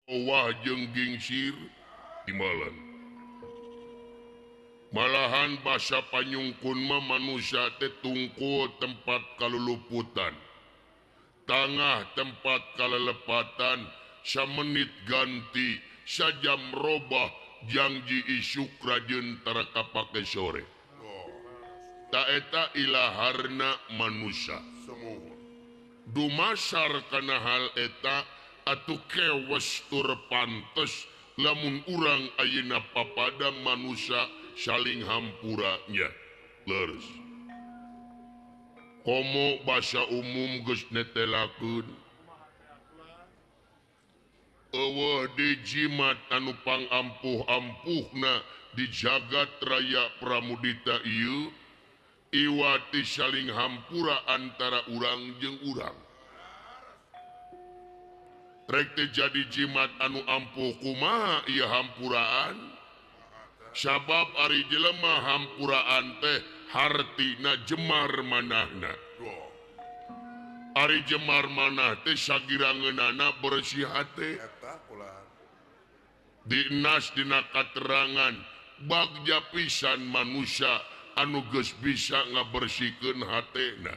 Owah jeung gingsir timalan. Malahan basa panyungkun mah manusia teh tungkul tempat kaluluputan, tangah tempat kalelepatan, samenit ganti, sajam robah jangji isuk rajeun tara kapake sore. Ta eta ilaharna manusia. Dumasar kana hal eta atuh kewes tur pantes lamun urang ayeuna papada manusia saling hampuranya. Leres. Komo basa umum geus netelakeun. Eueuh di jimat anu pangampuh-ampuhna di jagat raya Pramudita ieu iwati saling hampura antara urang jeung urang. Rek teh jadi jimat anu ampuh kumaha ieu hampuraan? Sabab ari jelema hampuraan teh hartina jemar manahna. Ari jemar manah teh sagirangeunana bersih hate. Dinas dina katerangan bagja pisan manusia anu geus bisa ngabersihkeun hatena.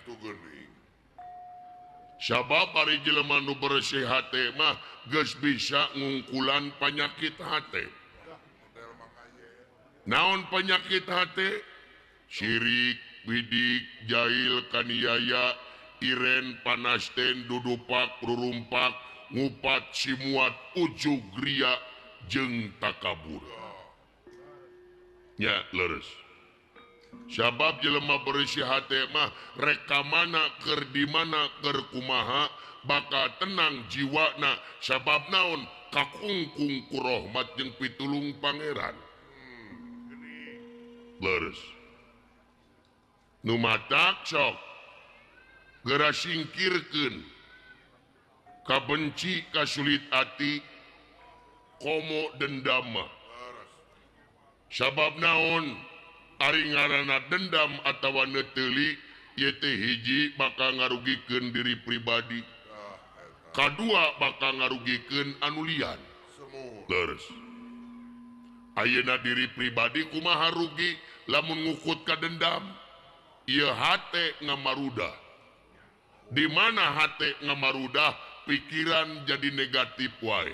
Sabab ari jelema nu bersih hate mah geus bisa ngungkulan panyakit hate. Naon penyakit hate? Sirik, bidik, jahil, kaniaya, iren, panasten, dudupak, rurumpak, ngupat, simuat, ujug, ria, jeung takabur. Ya, leres. Sabab jelema bersih hate mah rek ka mana keur di mana keur kumaha bakal tenang jiwana sabab naon kakungkung ku rahmat jeung pitulung pangeran. Leres. Nu matak sok geura singkirkeun kabenci kasulit ati komo dendam mah. Sabab naon ari ngaranna dendam atawa neuteuli ieu teh hiji bakal ngarugikeun diri pribadi, kadua bakal ngarugikeun anu lian. Leres. Ayeuna diri pribadi kumaha rugi lamun ngukut ka dendam? Ieu hate ngamarudah. Di mana hate ngamarudah, pikiran jadi negatif wae.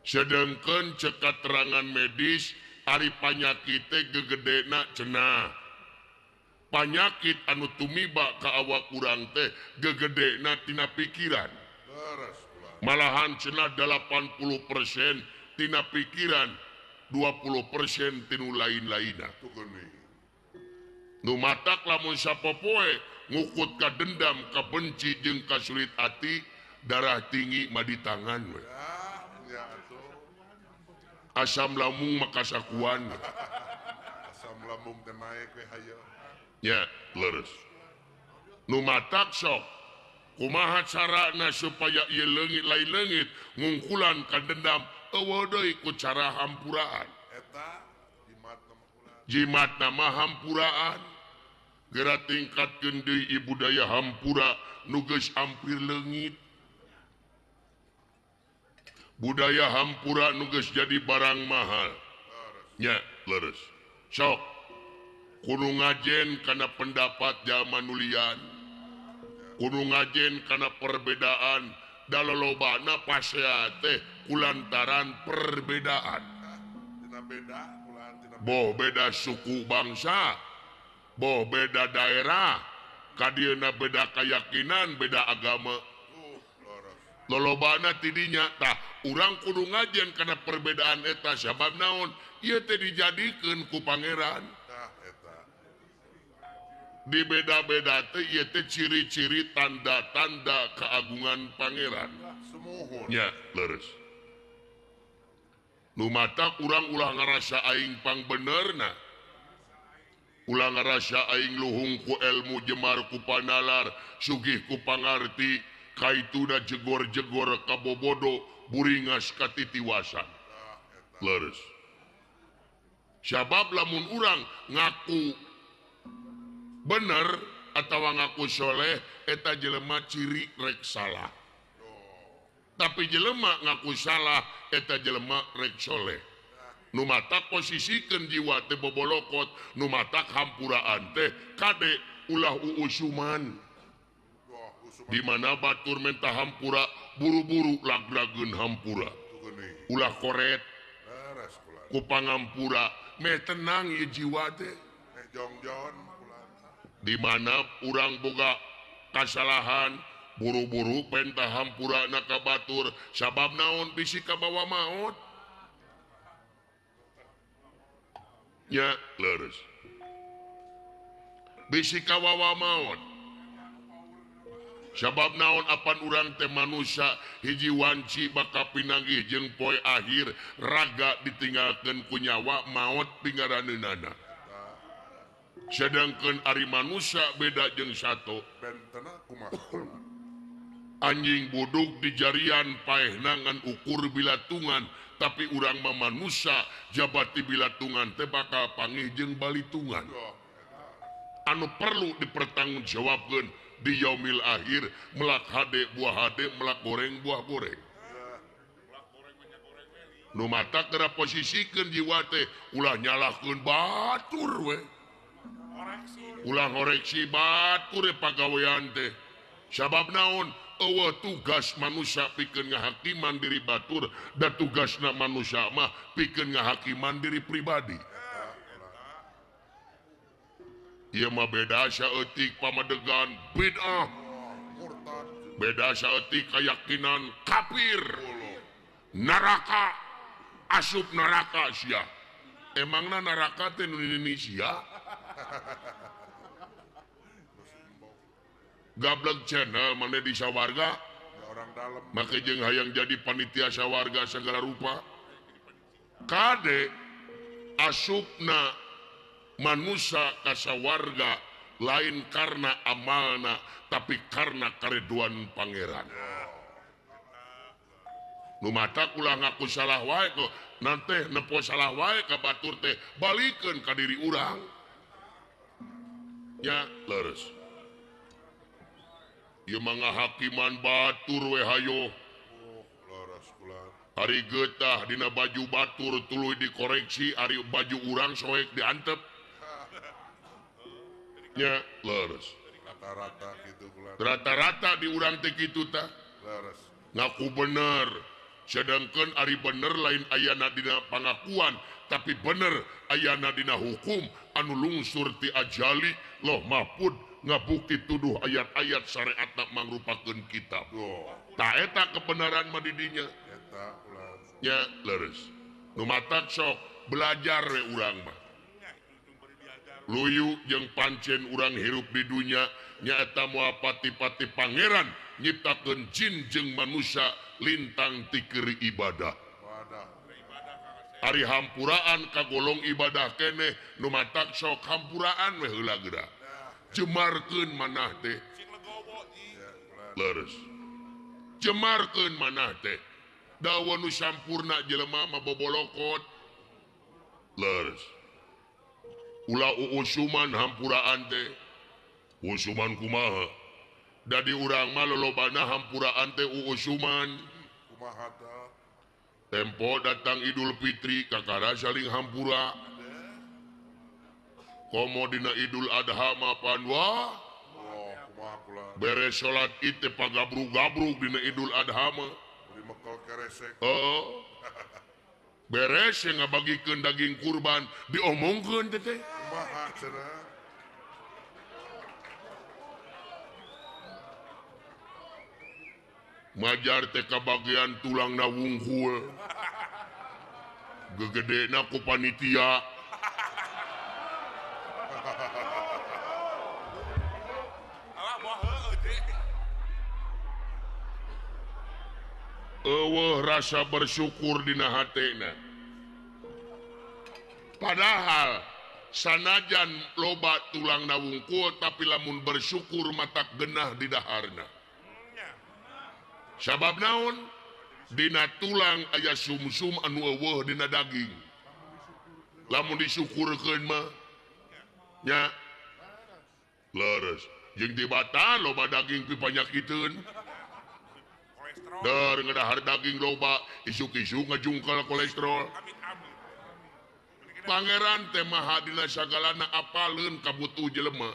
Sedengkeun cek katerangan medis ari panyakit teh gegedena cenah. Panyakit anu tumiba ka awak urang teh gegedena tina pikiran. Malahan cenah 80% tina pikiran, 20% tinu lain-lainna. Nu matak lamun sapopoe ngukut ka dendam, ka benci jeung kasulit ati, darah tinggi mah di tangan we. Asam lambung mah kasakuan. Asam lambung teh naek we hayo. Ya, leres. Nu matak sok kumaha carana supaya ieu leungit lain leungit ngungkulan ka dendam eueuh deui ku cara hampuraan. Eta jimatna mah ulah. Jimatna mah hampuraan. Geura tingkatkeun deui budaya hampura nu geus ampir leungit. Budaya hampura nu geus jadi barang mahal. Nya, leres. Sok kudu ngajen kana pendapat jalma nu lian. Kudu ngajen kana perbedaan. Da lolobana pasea teh kulantaran perbedaan. Boh beda suku bangsa, boh beda daerah, kadieuna beda keyakinan, beda agama. Lolobana tidinya tah urang kudu ngajen kana perbedaan eta sabab naon ieu teh dijadikeun ku pangeran. Di beda-beda teh ieu teh ciri-ciri tanda-tanda keagungan pangeran. Nya, leres. Nu matak urang ulah ngarasa aing pangbenerna. Ulah ngarasa aing luhung ku elmu jemar ku panalar, sugih ku pangarti, kaituna jegor-jegor kabobodo buringas katitiwasan. Leres. Sabab lamun urang ngaku bener atawa ngaku soleh eta jelema ciri rek salah. Tapi jelema ngaku salah eta jelema rek soleh. Nu matak posisikeun jiwa teh bobolokot, nu matak hampuraan teh kade ulah uusuman. Di mana batur menta hampura buru-buru lag-lageun hampura. Ulah koret ku pangampura meh tenang ieu jiwa teh. Di mana urang boga kasalahan buru-buru penta hampura na ka batur sabab naon bisi kabawa maot. Nya leres. Bisi kawawa maot. Sabab naon apan urang teh manusia hiji wanci bakal pinanggih jeung poe akhir raga ditinggalkeun ku nyawa maot pingaraneunana. Sedangkan ari manusia beda jeung sato. Anjing buduk di jarian paehna ngan ukur bilatungan, tapi urang mah manusia jabati bilatungan teh bakal pangih jeung balitungan. Anu perlu dipertanggungjawabkeun di yaumil akhir, melak hade buah hade, melak goreng buah goreng. Nu mata kera posisikeun jiwa teh ulah nyalahkeun batur we. Ulah ngoreksi batur pagawean teh. Sabab naon? Eueuh tugas manusia pikeun ngahakiman diri batur, da tugasna manusia mah pikeun ngahakiman diri pribadi. Ieu mah beda saeutik pamadegan bid'ah. Beda saeutik kayakinan kafir. Neraka asup neraka sia. Emangna neraka teh nu di Indonesia? Gablek channel mana di sawarga make jeung hayang jadi panitia sawarga segala rupa. Kade asupna manusia ka sawarga lain karena amalna tapi karena kareduan pangeran. Nu matak ulah ngaku salah wae kok nanti nepo salah wae ka batur teh balikeun ka diri urang. Ya leres. Ieu mah ngahakiman batur we hayo. Ari geutah dina baju batur tuluy dikoreksi, ari baju urang soek diantep. Nya leres. Rata-rata kitu kula. Rata-rata di urang teh kitu tah. Leres. Ngaku bener. Sedangkan ari bener lain ayana dina pangakuan, tapi bener ayana dina hukum anu lungsur ti ajali loh mahfud ngabukti tuduh ayat-ayat syariat tak mangrupakeun kitab. Ta eta kebenaran mah di dinya. Eta ulah. Nya leres. Nu matak sok belajar we urang mah. Luyu jeung pancen urang hirup di dunya nyaeta moal pati-pati pangeran nyiptakeun jin jeung manusia lintang tikeur ibadah. Ari hampuraan kagolong ibadah keneh nu matak sok hampuraan we heula geura. Jemarkeun manah teh. Leres. Jemarkeun manah teh. Dawa nu sampurna jelema mah bobolokot. Leres. Ulah uusuman hampuraan teh. Usuman kumaha? Da di urang mah lolobana hampuraan teh uusuman. Kumaha tah? Tempo datang Idul Fitri kakara saling hampura. Komo dina Idul Adha mah pan wah. Beres salat Id teh pagabrug-gabrug dina Idul Adha mah. Heeh. Beres yang ngabagikeun daging kurban diomongkeun teh teh. Kumaha cenah? Majar teh kabagian tulangna wungkul. Gegedena ku panitia. Eueuh rasa bersyukur dina hatena. Padahal sanajan loba tulangna wungkul tapi lamun bersyukur matak genah di daharna. Sabab naon? Dina tulang aya sumsum anu eueuh dina daging. Lamun disyukurkeun mah nya leres. Jeung dibata loba daging pipanyakiteun. Der ngedahar daging loba isuk-isuk ngajungkal kolesterol. Pangeran teh maha dina sagalana apaleun kabutuh jelema.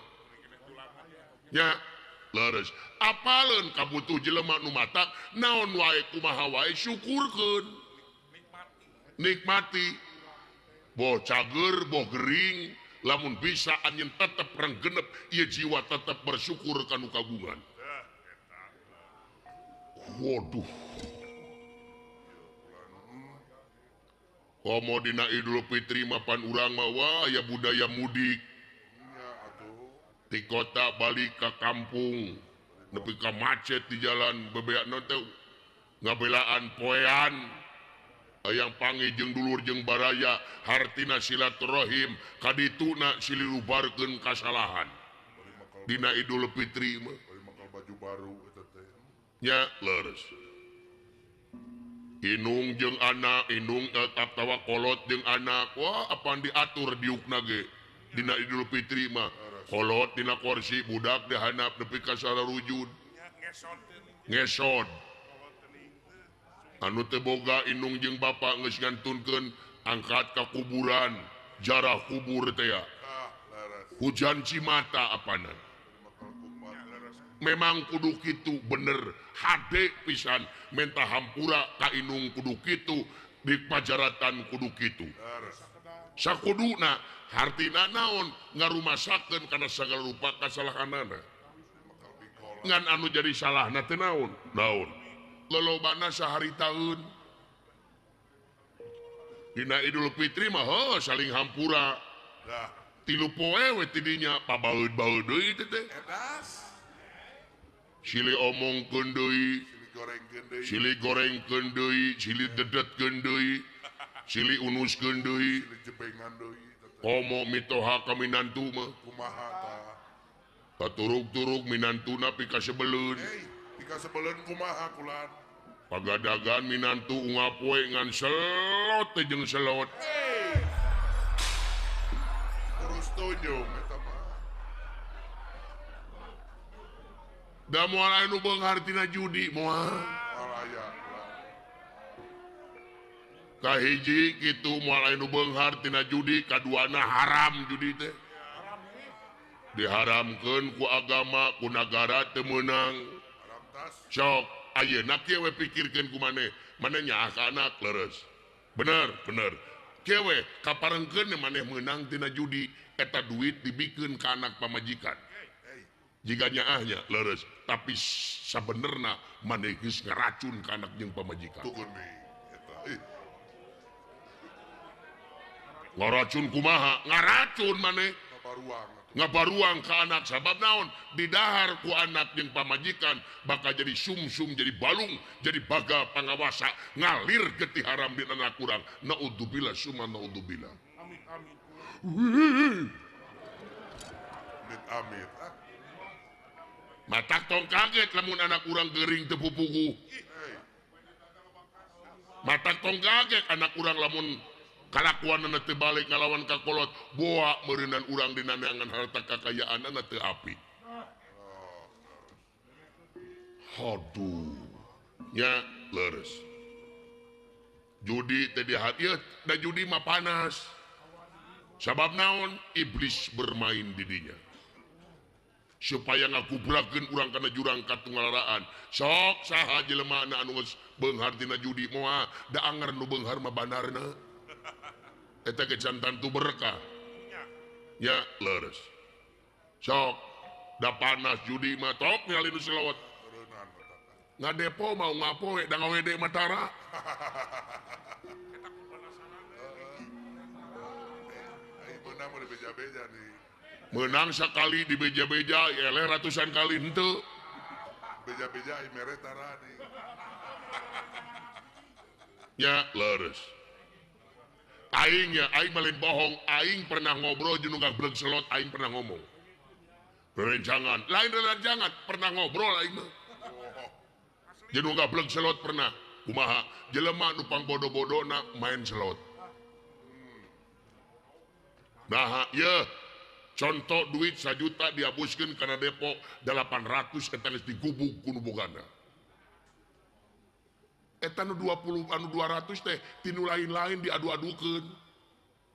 Nya leres. Apaleun kabutuh jelema nu matak naon wae kumaha wae syukurkeun. Nikmati. Boh cager, boh gering, lamun bisa anjeun tetep renggenep ieu jiwa tetep bersyukur kanu kagungan. Waduh. Komo dina Idul Fitri mapan urang mah wah aya budaya mudik. Ti kota balik ka kampung, nepi ka macet di jalan bebeakna teh ngabelaan poean. Hayang panggih jeung dulur jeung baraya hartina silaturahim kadituna sililubarkeun kasalahan. Dina Idul Fitri mah baju baru eta teh. Nya leres. Inung jeung anak, inung atawa kolot jeung anak. Wah, apaan diatur diukna ge dina Idul Fitri mah. Kolot dina kursi budak dihandap nepi ka sararujud. Ngesot. Anu teu boga inung jeung bapa geus ngantunkeun angkat ka kuburan, jarah kubur teh ya. Hujan cimata apana. Memang kudu kitu bener hade pisan menta hampura ka inung kudu kitu di pajaratan kudu kitu. Sakuduna hartina naon ngarumasakeun kana sagala rupa kasalahanana. Ngan anu jadi salahna teh naon? Naon? Lolobana sahari taun. Dina Idul Fitri mah heuh saling hampura. Tilu poe we tidinya pabaeud-baeud deui teh teh. Silih omongkeun deui, silih gorengkeun deui, silih dedetkeun deui, silih unuskeun deui, silih jebengan deui. Komo mitoha ka minantu mah. Kumaha tah? Katurug-turug minantuna pikasebeleun. Pikasebeleun kumaha kulan? Pagadagan minantu ungap we ngan selot teh jeung selot. Terus tunjung eta mah. Da moal aya nu beunghar tina judi moal. Moal aya. Kahiji kitu moal aya nu beunghar tina judi, kaduana haram judi teh. Diharamkeun ku agama, ku nagara teu meunang. Sok ayeuna kieu we pikirkeun ku maneh, maneh nyaah ka anak leres. Bener, bener. Kieu we kaparengkeun maneh meunang tina judi, eta duit dibikeun ka anak pamajikan. Jika nyaahnya leres, tapi sabenerna maneh geus ngaracun ka anak jeung pamajikan. Ngaracun kumaha? Ngaracun maneh. Ngabaruang ka anak sabab naon? Didahar ku anak jeung pamajikan bakal jadi sumsum, jadi balung, jadi baga pangawasa, ngalir getih haram di anak urang. Naudzubillah summa naudzubillah. Amin amin. Amit amit. Matak tong kaget lamun anak urang gering teu pupugu. Matak tong kaget anak urang lamun kalakuanana teu balik ngalawan ka kolot, boa meureunan urang dina neangan harta kakayaanana teu apik. Aduh, nya leres. Judi teh dihat ieu, da judi mah panas. Sabab naon? Iblis bermain di dinya. Supaya ngakubrakeun urang kana jurang katunggalaraan. Sok saha jelemana anu geus beunghar tina judi moal, da anger nu beunghar mah bandarna. Eta ge can tantu berkah. Ya leres. Sok da panas judi mah tok ningali nu selawat. Ngadepo mau ngapoe da ngawede mah tara. Ai meunang beja-beja nih. Menang sekali di beja-beja, eleh ratusan kali henteu. Beja-beja ai mere tara nih. Ya leres. Aing ya, aing malin bohong, aing pernah ngobrol jeung nu gableg selot, aing pernah ngomong. Rerencangan, lain rerencangan, pernah ngobrol aing mah. Jeung nu gableg selot pernah. Kumaha? Jelema nu pangbodo-bodona main selot. Nah, ye contoh duit 1 juta dihapuskeun kana Depok 800 eta geus digubug ku nu bogana. Eta nu 20 anu 200 teh tinu lain-lain diadu-adukeun.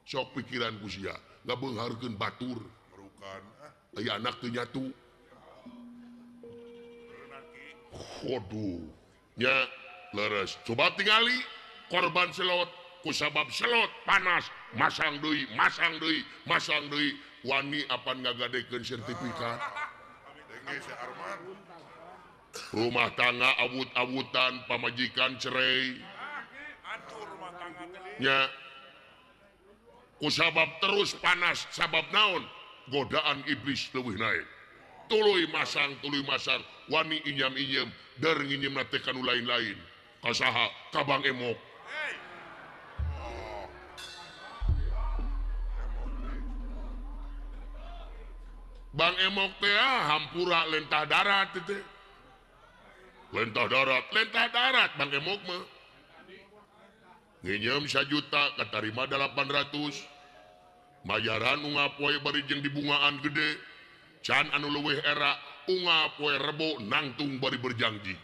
Sok pikiran ku sia, ngabeungharkeun batur. Merukan. Aya anak teu nyatu. Waduh. Nya leres. Coba tingali korban selot kusabab selot panas masang deui, masang deui, masang deui wani apan ngagadekeun sertifikat. Rumah tangga awut-awutan, pamajikan cerai. Nya kusabab terus panas sabab naon? Godaan iblis leuwih naik. Tuluy masang, wani inyam-inyam, der nginyamna teh kanu lain-lain. Kasaha? Ka Bang Emok. Bang Emok teh hampura lentah darat teh. Lentah darat Bang Emok mah. Nginyam 1 juta katarima 800. Mayaran unggal poe bari jeung dibungaan gede. Can anu leuwih era unggal poe rebo nangtung bari berjanji.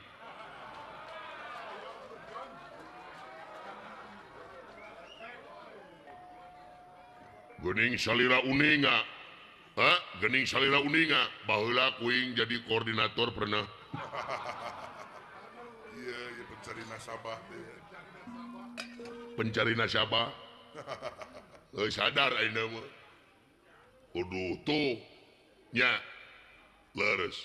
Geuning salira uninga. Hah? Geuning salira uninga baheula kuing jadi koordinator pernah. Iya, iya pencari nasabah. Pencari nasabah. Heuh sadar ayeuna mah. Kudu tuh nya leres.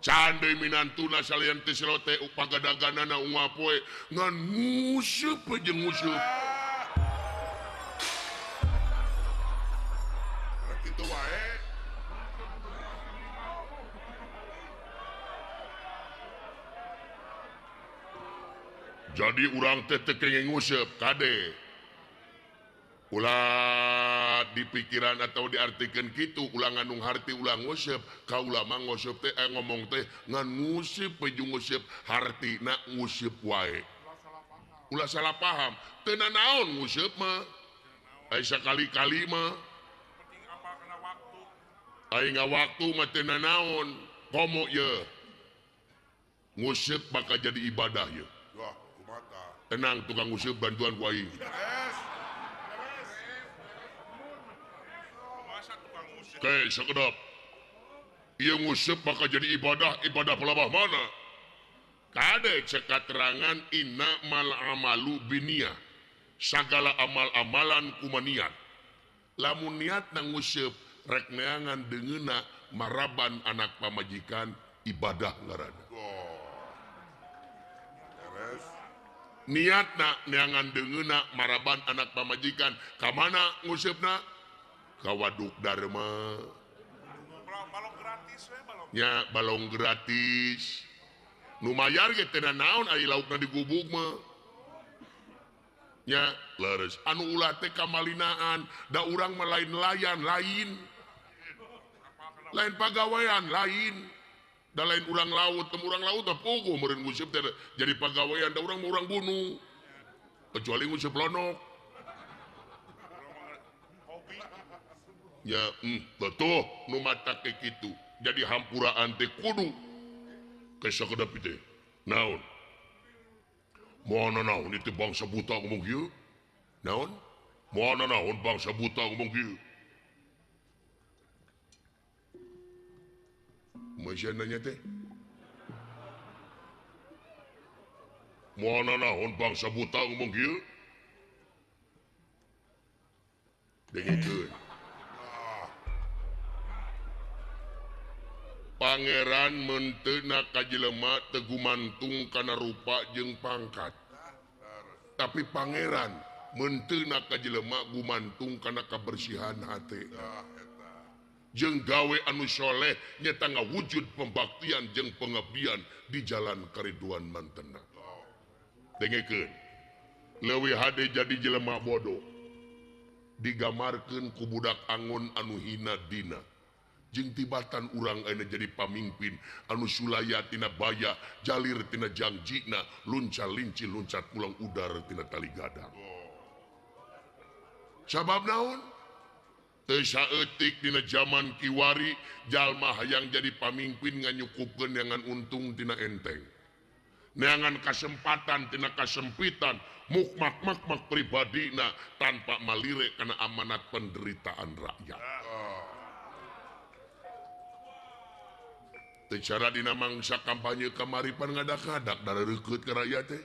Can deui minantuna salian teh selote pagadaganana unggal poe ngan nguseup jeung nguseup. Kitu wae. Jadi urang teh teu kenging nguseup kade. Ulah dipikiran atau diartikeun kitu ulah ngandung harti ulah nguseup kaula mah nguseup teh ngomong teh ngan nguseup jeung nguseup hartina nguseup wae. Ulah salah paham. Teu nanaon nguseup mah. Ai sakali-kali mah. Ai ngawaktu mah teu nanaon. Komo ye. Nguseup bakal jadi ibadah ye. Wah, kumaha. Tenang tukang nguseup bantuan ku aing. Oke, sekedap. Ieu nguseup bakal jadi ibadah, ibadah pelabah mana? Kade cek katerangan inna mal amalu biniyah. Sagala amal-amalan kumaniat. Lamun niat na nguseup rek neangan deungeuna maraban anak pamajikan ibadah ngaranna. Niatna neangan deungeuna maraban anak pamajikan ka mana nguseupna? Ka Waduk Dharma. Balong gratis we balong. Nya balong gratis. Nu mayar ge teu naon ari laukna digubug mah. Nya leres anu ulah teh kamalinaan da urang mah lain layan lain. Lain pagawean lain. Da lain urang laut, teu urang laut teh puguh meureun nguseup teh jadi pagawean da urang mah urang bunuh. Kecuali nguseup lonok. Ya, betul nu mata ke kitu. Jadi hampuraan teh kudu kesakedap teh. Naon? Moal naon itu bangsa buta ngomong kieu? Naon? Moal naon bangsa buta ngomong kieu? Masih nanya teh. Moal naon bangsa buta ngomong kieu? Dengekeun. Pangeran menteuna ka jelema teu gumantung kana rupa jeung pangkat. Tapi pangeran menteuna ka jelema gumantung kana kabersihan hate. Jeung gawe anu soleh nyata ngawujud pembaktian jeung pengabdian di jalan kariduan mantena. Dengekeun. Leuwih hade jadi jelema bodoh. Digamarkeun ku budak angon anu hina dina. Jeung tibatan urang ayeuna jadi pamimpin anu sulaya tina baya, jalir tina jangjina, lunca linci loncat pulang udar tina tali gadang. Sabab naon? Teu saeutik dina jaman kiwari jalma hayang jadi pamimpin nganyukupkeun neangan untung tina enteng. Neangan kasempatan tina kasempitan mukmak-makmak pribadina tanpa malire kana amanat penderitaan rakyat. Teu cara dina mangsa kampanye kamari pan ngadak-ngadak dareukeut ka rakyat teh.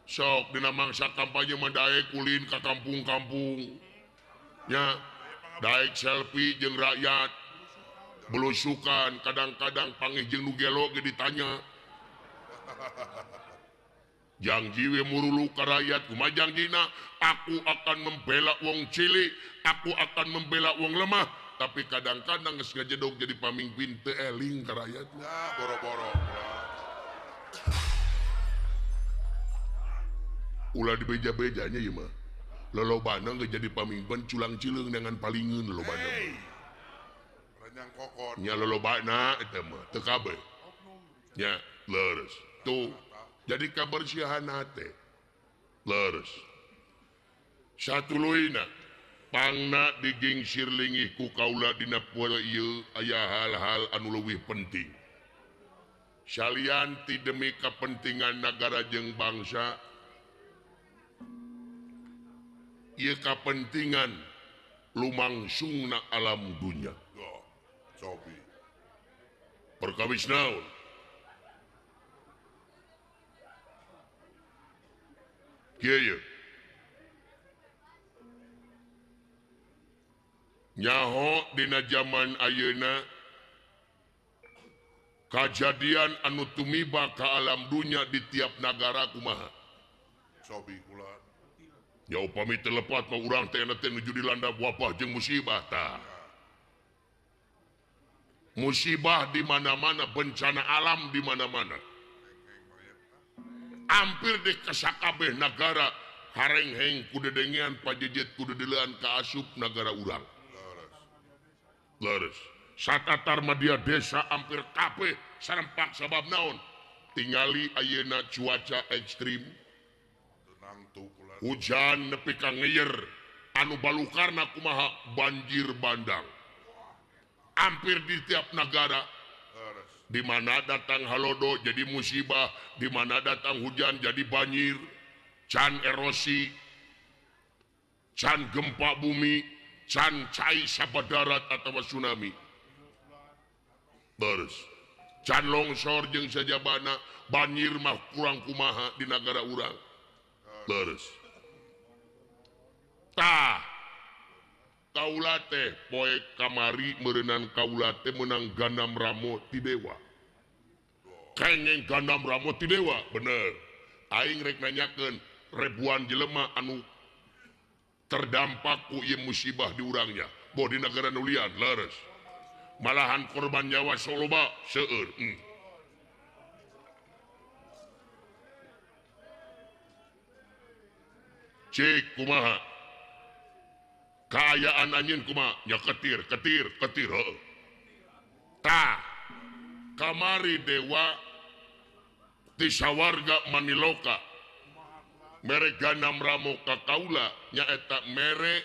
Sok dina mangsa kampanye mah daek ulin ka kampung-kampung. Nya daek selfie jeung rakyat. Belusukan kadang-kadang panggih jeung nu gelo ge ditanya. Janji we murulu ka rakyat kumaha janjina, aku akan membela wong cilik, aku akan membela wong lemah, tapi kadang-kadang geus ngajedog jadi pamimpin teu eling ka rakyat. Nah, boro-boro. Ulah dibeja-bejanya ieu mah. Lolobana geus jadi pamimpin culang cileung dengan palingeun lolobana. Hey. Nya lolobana eta mah teu kabeh. Nya leres. Tuh jadi kabersihan hate. Leres. Satuluyna pangna digingsir lingih ku kaula dina poe ieu aya hal-hal anu leuwih penting. Salian ti demi kepentingan nagara jeung bangsa, ieu kapentingan lumangsungna alam dunya. Cobi. Perkawis naon? Kieu. Nyaho dina jaman ayeuna kajadian anu tumiba ka alam dunya di tiap nagara kumaha? Cobi kula. Ya upami teu lepat mah urang teh teh nuju dilanda wabah jeung musibah tah. Musibah di mana-mana, bencana alam di mana-mana. Hampir di kesakabeh nagara harengheng kudedengean pajejet kudedelean kaasup nagara urang. Leres. Satatar media desa hampir kabeh serempak sabab naon? Tingali ayeuna cuaca ekstrim. Hujan nepi ka ngeyer anu balukarna kumaha banjir bandang. Hampir di tiap negara, di mana datang halodo jadi musibah, di mana datang hujan jadi banjir, can erosi, can gempa bumi, can cai sabadarat atau tsunami. Terus, can longsor jeung sajabana, banjir mah kurang kumaha di negara urang. Terus, tah. Kaula teh poe kamari meureunan kaula teh meunang Gandam Ramo ti dewa. Kengeng Gandam Ramo ti dewa, bener. Aing rek nanyakeun ribuan jelema anu terdampak ku ieu musibah di urangnya. Boh di nagara nu lian, leres. Malahan korban nyawa soloba seueur. Cik kumaha? Kaayaan anjeun kumaha? Nya ketir, ketir, ketir heuh. Tah, kamari dewa ti sawarga maniloka mere Gandam Ramo ka kaula nyaeta mere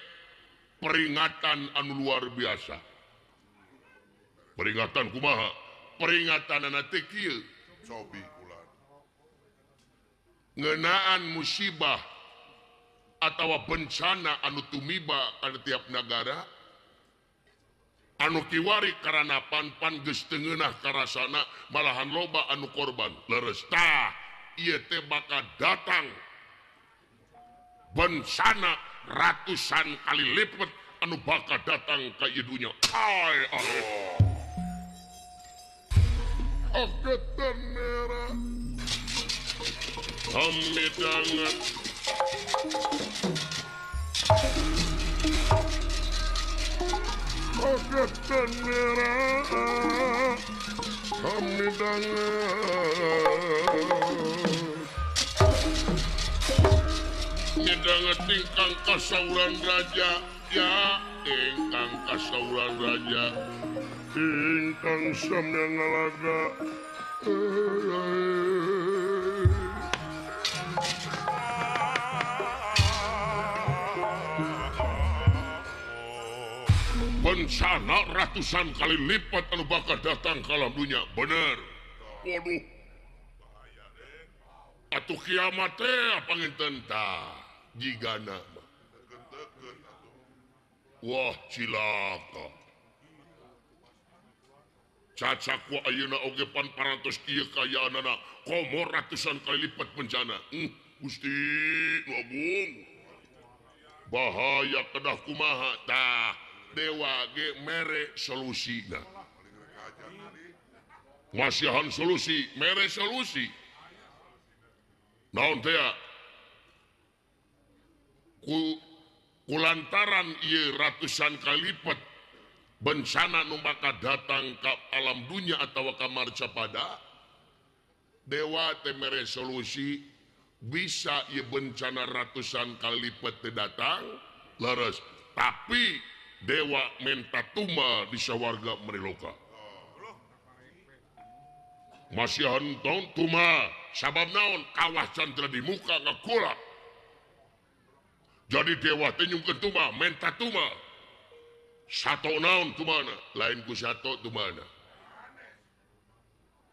peringatan anu luar biasa. Peringatan kumaha? Peringatanana teh kieu. Cobi kula. Ngeunaan musibah atau bencana anu tumiba kana tiap nagara anu kiwari karana pan-pan geus teu ngeunah karasana malahan loba anu korban. Leres tah ieu teh bakal datang bencana ratusan kali lipat anu bakal datang ka ieu dunya. Ai Allah. Angkatan merah hamidangan Angkatan merah hamidangan midangan ingkang kasauran raja, ya ingkang kasauran raja, ingkang samya ngalaga. Bencana ratusan kali lipat anu bakal datang ke alam dunia. Bener. Waduh, Atuh kiamat teh panginten tah jigana mah. Wah cilaka. Cacak ku ayeuna oge pan parantos kieu kayaanana komo ratusan kali lipat bencana. Gusti nu agung. Bahaya kedah kumaha tah dewa ge mere solusina. Masihan solusi, mere solusi. Naon teh ku kulantaran ieu ratusan kali lipat bencana nu bakal datang ka alam dunya atawa ka marcapada, dewa teh mere solusi bisa ieu bencana ratusan kali lipat teh datang leres, tapi dewa menta tuma di sawarga meriloka. Masihan tong tuma sabab naon kawah candra di muka ngakulak. Jadi dewa teh nyungkeun tuma menta tuma. Sato naon tumana lain ku sato tumana.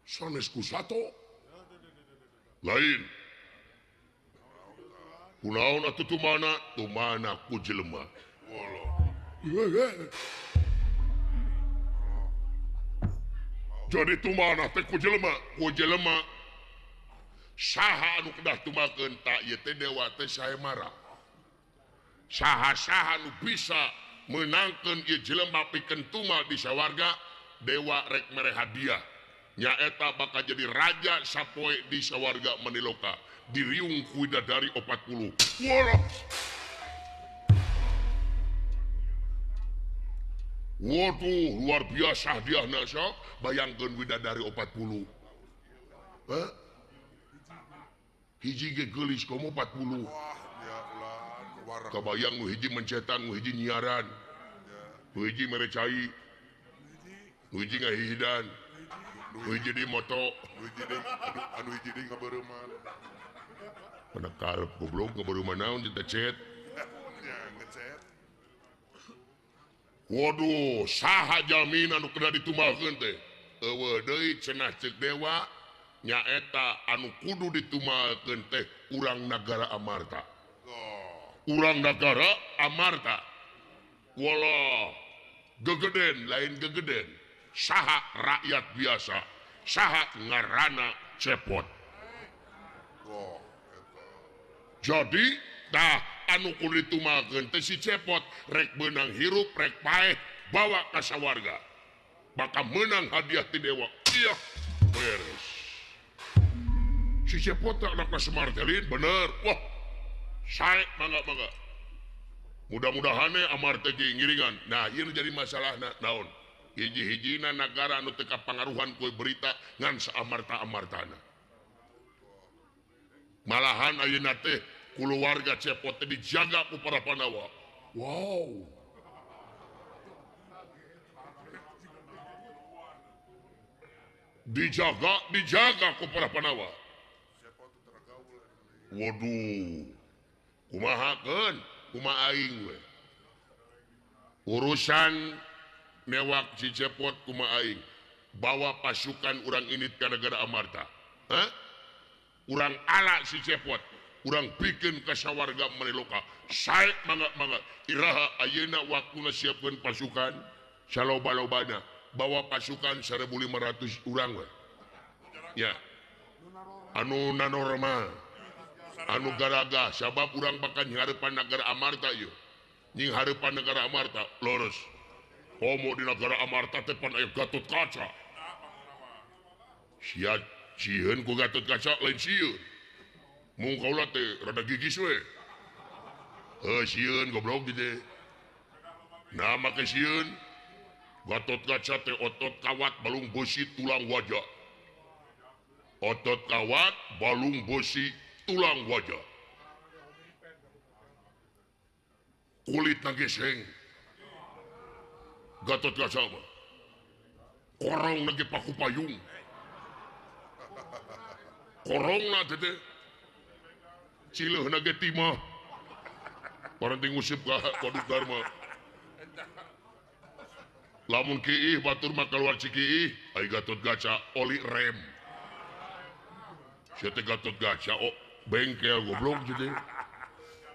Sanes ku sato lain. Kunaon atuh tumana tumana ku jelema. Jadi tumana teh ku jelema saha anu kedah tumakeun ta ieu teh dewa teh sae marah. Saha-saha nu bisa meunangkeun ieu jelema pikeun tuma di sawarga, dewa rek mere hadiah. Nyaeta bakal jadi raja sapoe di sawarga Maniloka diriung ku widadari 40. Walah. Waduh, luar biasa hadiahna sok. Bayangkeun widadari 40. Hah? Hiji ge geulis komo 40. Wah, ya ulah. Kabayang nu hiji mencetan, nu hiji nyiaran. Nu hiji mere cai. Nu hiji ngahihidan. Nu hiji di moto. Nu hiji deui anu hiji deui ngabeureuman. Mana karep goblok ngabeureuman naon teh cet. Ya ngecet. Waduh, saha jaminan anu kena ditumalkeun teh? Eueuh deui cenah ceuk dewa nyaeta anu kudu ditumalkeun teh urang nagara Amarta. Urang nagara Amarta. Walah, gegeden lain gegeden. Saha rakyat biasa, saha ngaranna Cepot. Jadi tah anu kudu ditumalkeun teh si Cepot rek beunang hirup rek paeh bawa ka sawarga. Bakal menang hadiah ti dewa. Iya, beres. Si Cepot teh anakna Semar teh lain bener. Wah, sae mangga-mangga. Mudah-mudahan Amarta ge ngiringan. Nah, ieu nu jadi masalahna naon? Hiji-hijina nagara anu teu kapangaruhan ku berita ngan saamarta-amartana. Malahan ayeuna teh kulawarga Cepot teh dijaga ku para Pandawa. Wow. Dijaga ku para Pandawa. Waduh. Kumahakeun? Kumaha aing we. Urusan newak si Cepot kumaha aing. Bawa pasukan urang init ka negara Amarta. Hah? Urang ala si Cepot. Urang bikin ka sawarga Maniloka. Sae mangga-mangga. Iraha ayeuna waktuna siapkeun pasukan saloba-lobana. Bawa pasukan 1.500 urang we. Ya. Anu nanormal. Anu garaga sabab urang bakal nyinghareupan negara Amarta ieu. Nyinghareupan negara Amarta leres. Komo di negara Amarta teh pan aya Gatot Kaca. Sia sieun ku Gatot Kaca lain sieun. Mung kaula teh rada gigis we. Heuh sieun goblok gitu. Nah make sieun. Gatot Kaca teh otot kawat balung besi tulang wajah. Otot kawat balung besi tulang wajah. Kulit geseng. Gatot Kaca mah. Korong nage paku payung. Korongna teh teh. Cileuh nage timah. Paranti ngusip ka Koduk Dharma. Lamun kiih batur mah kaluar cikiih, ai Gatot Kaca oli rem. Sia teh Gatot Kaca Bengkel goblok jadi.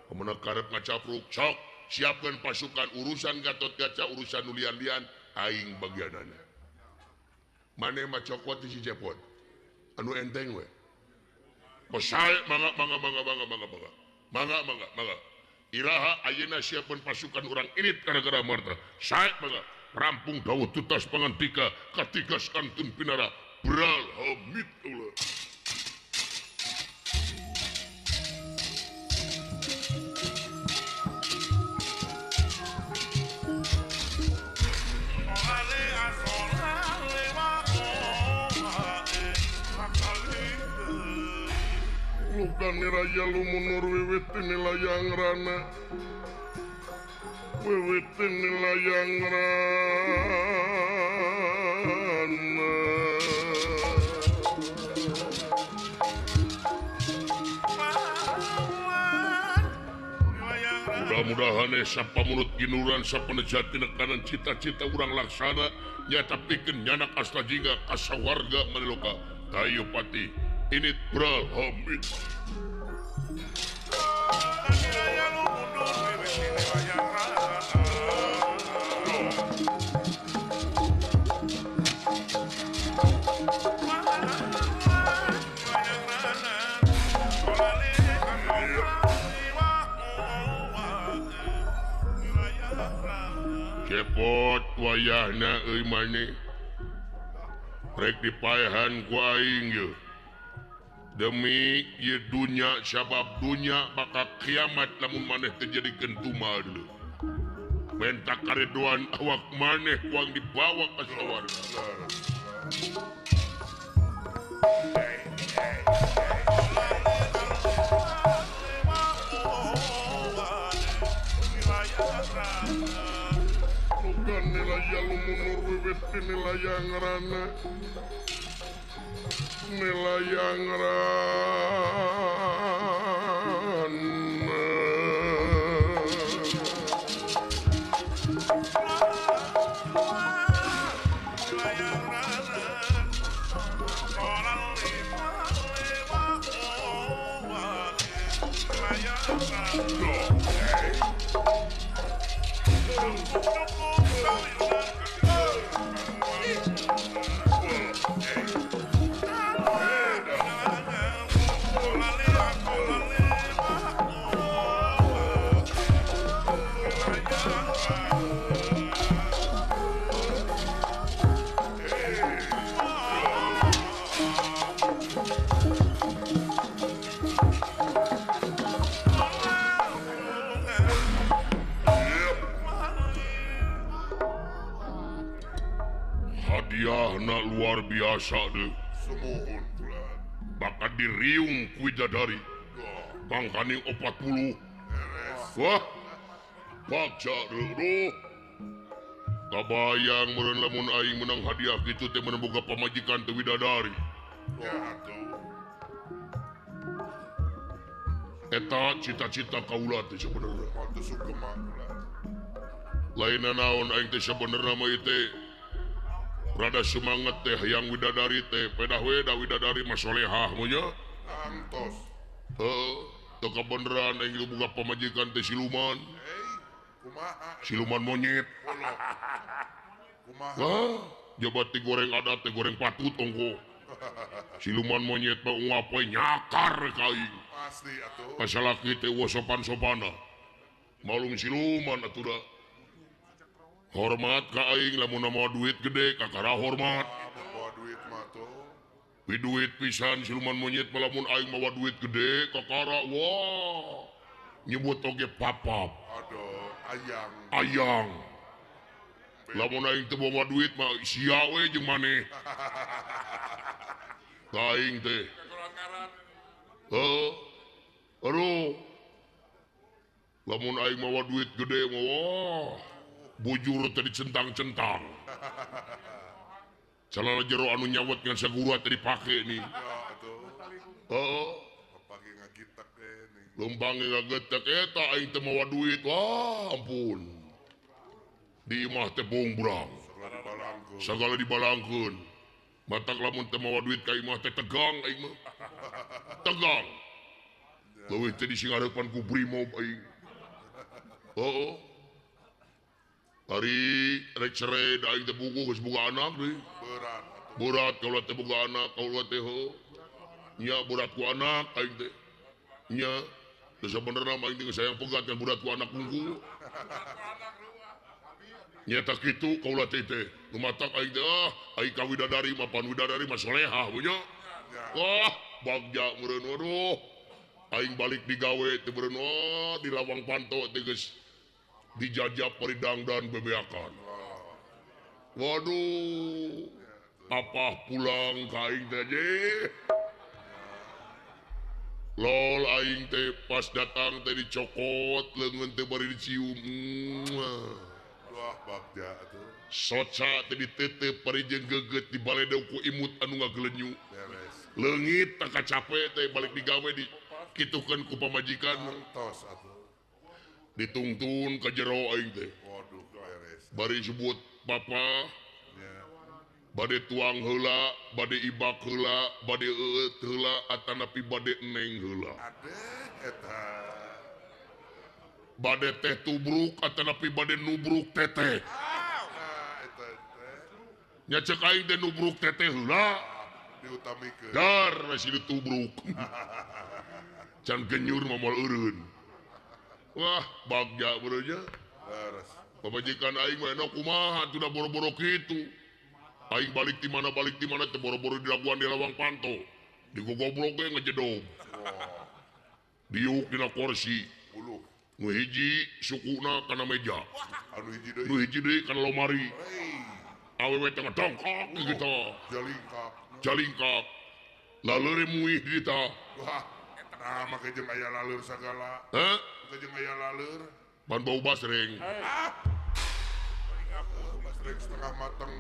Amun karep ngacapruk sok siapkeun pasukan urusan Gatot Kaca urusan nu lian-lian aing bagianana. Maneh mah cokot si Cepot. Anu enteng we. Pesae mangga mangga mangga mangga mangga mangga. Mangga mangga mangga. Iraha ayeuna siapkeun pasukan urang init ka negara Marta. Sae mangga. Rampung dawuh tutas pangantika katigas kantun pinara bral hamid ulah. Lukan niraya lumunur wiwit layang rana wiwit layang rana mudah-mudahan sapamunut ginuran sapanejati nekanan cita-cita urang laksana nyata pikeun nyanak asta jingga kasawarga maniloka Dayupati ini bral hamid. Cepot wayahna euy maneh rek dipaehan ku aing yeuh. Demi ieu dunya sabab dunya bakal kiamat lamun maneh teu jadikeun tumal deui. Menta karedoan awak maneh kuang dibawa ka sawarga. Bukan nilai lumunur wiwit layang rana nilayang rana hadiahna luar biasa deh. Sumuhun bulan. Bakal diriung ku widadari. Bangkaning 40. Wah. Bakja deh. Kabayang meureun lamun aing menang hadiah kitu teh meun boga pamajikan teh widadari. Ya atuh. Eta cita-cita kaula teh sebenarnya. Teu sugema ulah. Lain naon aing teh sebenarna mah ieu teh rada semangat teh yang widadari teh pedah we da widadari mah solehah mah nya. Antos. Heuh, teu kabeneran aing boga pamajikan teh siluman. Kumaha? Siluman monyet. Kumaha? Wah, coba teh goreng adat teh goreng patut ongko. Siluman monyet mah ungapoe nyakar ka aing. Pasti atuh. Kasalaki teh eueuh sopan-sopana. Malung siluman atuh da. Hormat ka aing lamun mawa duit gede kakara hormat. Mawa duit mah tuh. Pi duit pisan siluman monyet mah lamun aing mawa duit gede kakara wah. Nyebut oge papap. Aduh, ayang. Ayang. Lamun aing teu mawa duit mah sia we jeung maneh. Ka aing teh. Heuh. Aduh. Lamun aing mawa duit gede mah wah. Bujur teh dicentang-centang. Celana jero anu nyawet ngan sagura teh dipake nih. Heeh. Lempang ngagetek eta aing teh mawa duit. Wah, ampun. Di imah teh bongbrang. Sagala dibalangkeun. Matak lamun teh mawa duit ka imah teh tegang aing mah. Tegang. Leuwih teh disingareupan ku Brimob aing. Heuh. Ari rek cere da aing teh buku geus boga anak deui. Berat atuh. Berat kaula teh boga anak, kaula teh heuh. Nya berat ku anak aing teh. Nya teu sabenerna mah aing teh geus hayang pegat kan budak ku anak hungkul. Nya tak kitu kaula teh teh. Nu matak aing teh ah aing ka widadari mah pan widadari mah solehah we nya. Wah, bagja meureun waduh. Aing balik digawe teh meureun wah di lawang panto teh geus dijajap bari dangdan bebeakan. Waduh, apa pulang ka aing teh je. Lol aing teh pas datang teh dicokot leungeun teh bari dicium. Wah, bagja atuh. Soca teh ditetep bari jeung geget di baledog ku imut anu ngagelenyu. Beres. Leungit tak kacape teh balik digawe di kitukeun ku pamajikan. Tos atuh. Ditungtun ka jero aing teh. Waduh, beres. Bari sebut papa. Nya. Bade tuang heula, bade ibak heula, bade eueut heula atanapi bade neng heula. Adeh eta. Bade teh tubruk atanapi bade nubruk teteh. Nah, eta teh. Nya ceuk aing teh nubruk teteh heula. Diutamikeun. Dar we si ditubruk. Can genyur mah moal eureun. Wah, bagja beureun nya. Leres. Pamajikan aing mah enak kumaha atuh da boro-boro kitu. Aing balik di mana teh boro-boro dilaguan di lawang panto. Digogoblok ge ngejedog. Diuk dina kursi. Buluh. Nu hiji sukuna kana meja. Anu hiji deui. Nu hiji deui kana lomari. Awewe teh ngedongkok gitu. Jalingkak. Jalingkak. Laleure muih kita. Wah, nah make jeung aya laleur sagala. Heh? Make jeung aya laleur. Ban bau basreng. Ah. Basreng setengah mateng.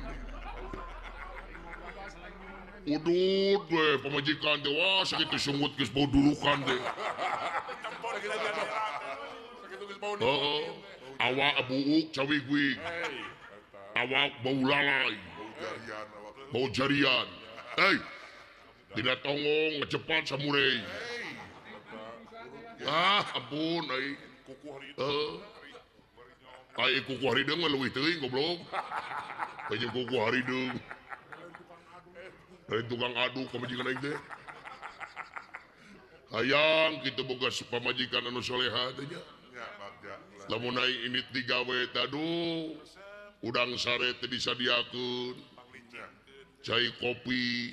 Udud we pamajikan teh wah sakitu sungut geus bau durukan teh. Heeh. Awak buuk cawigwig. Awak bau lalai. Bau jarian awak. Bau jarian. Hei. Dina tonggong ngecepat samurei. Ah, ampun ai. Kuku hari Heeh. Ai kuku harideung mah leuwih teuing goblok. Jeung kuku harideung. Dari tukang aduk pamajikan aing teh. Hayang kitu boga pamajikan anu soleha teh nya. Nya bagja. Lamun aing ini digawe teh aduh. Udang sare teh disadiakeun. Cai kopi,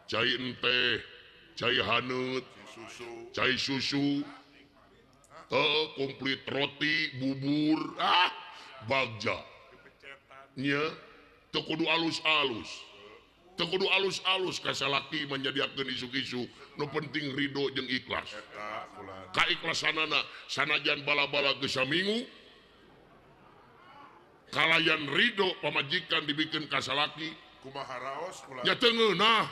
cai enteh, cai haneut, susu, cai susu. Komplit roti, bubur, ah bagja. Nya teu kudu alus-alus. Teu kudu alus-alus ka salaki manyadiakeun isuk-isuk. Nu penting ridho jeung ikhlas. Eta kula. Kaikhlasanana sanajan bala-bala geus saminggu kalayan ridho pamajikan dibikeun ka salaki. Kumaha raos kula? Nya teu ngeunah.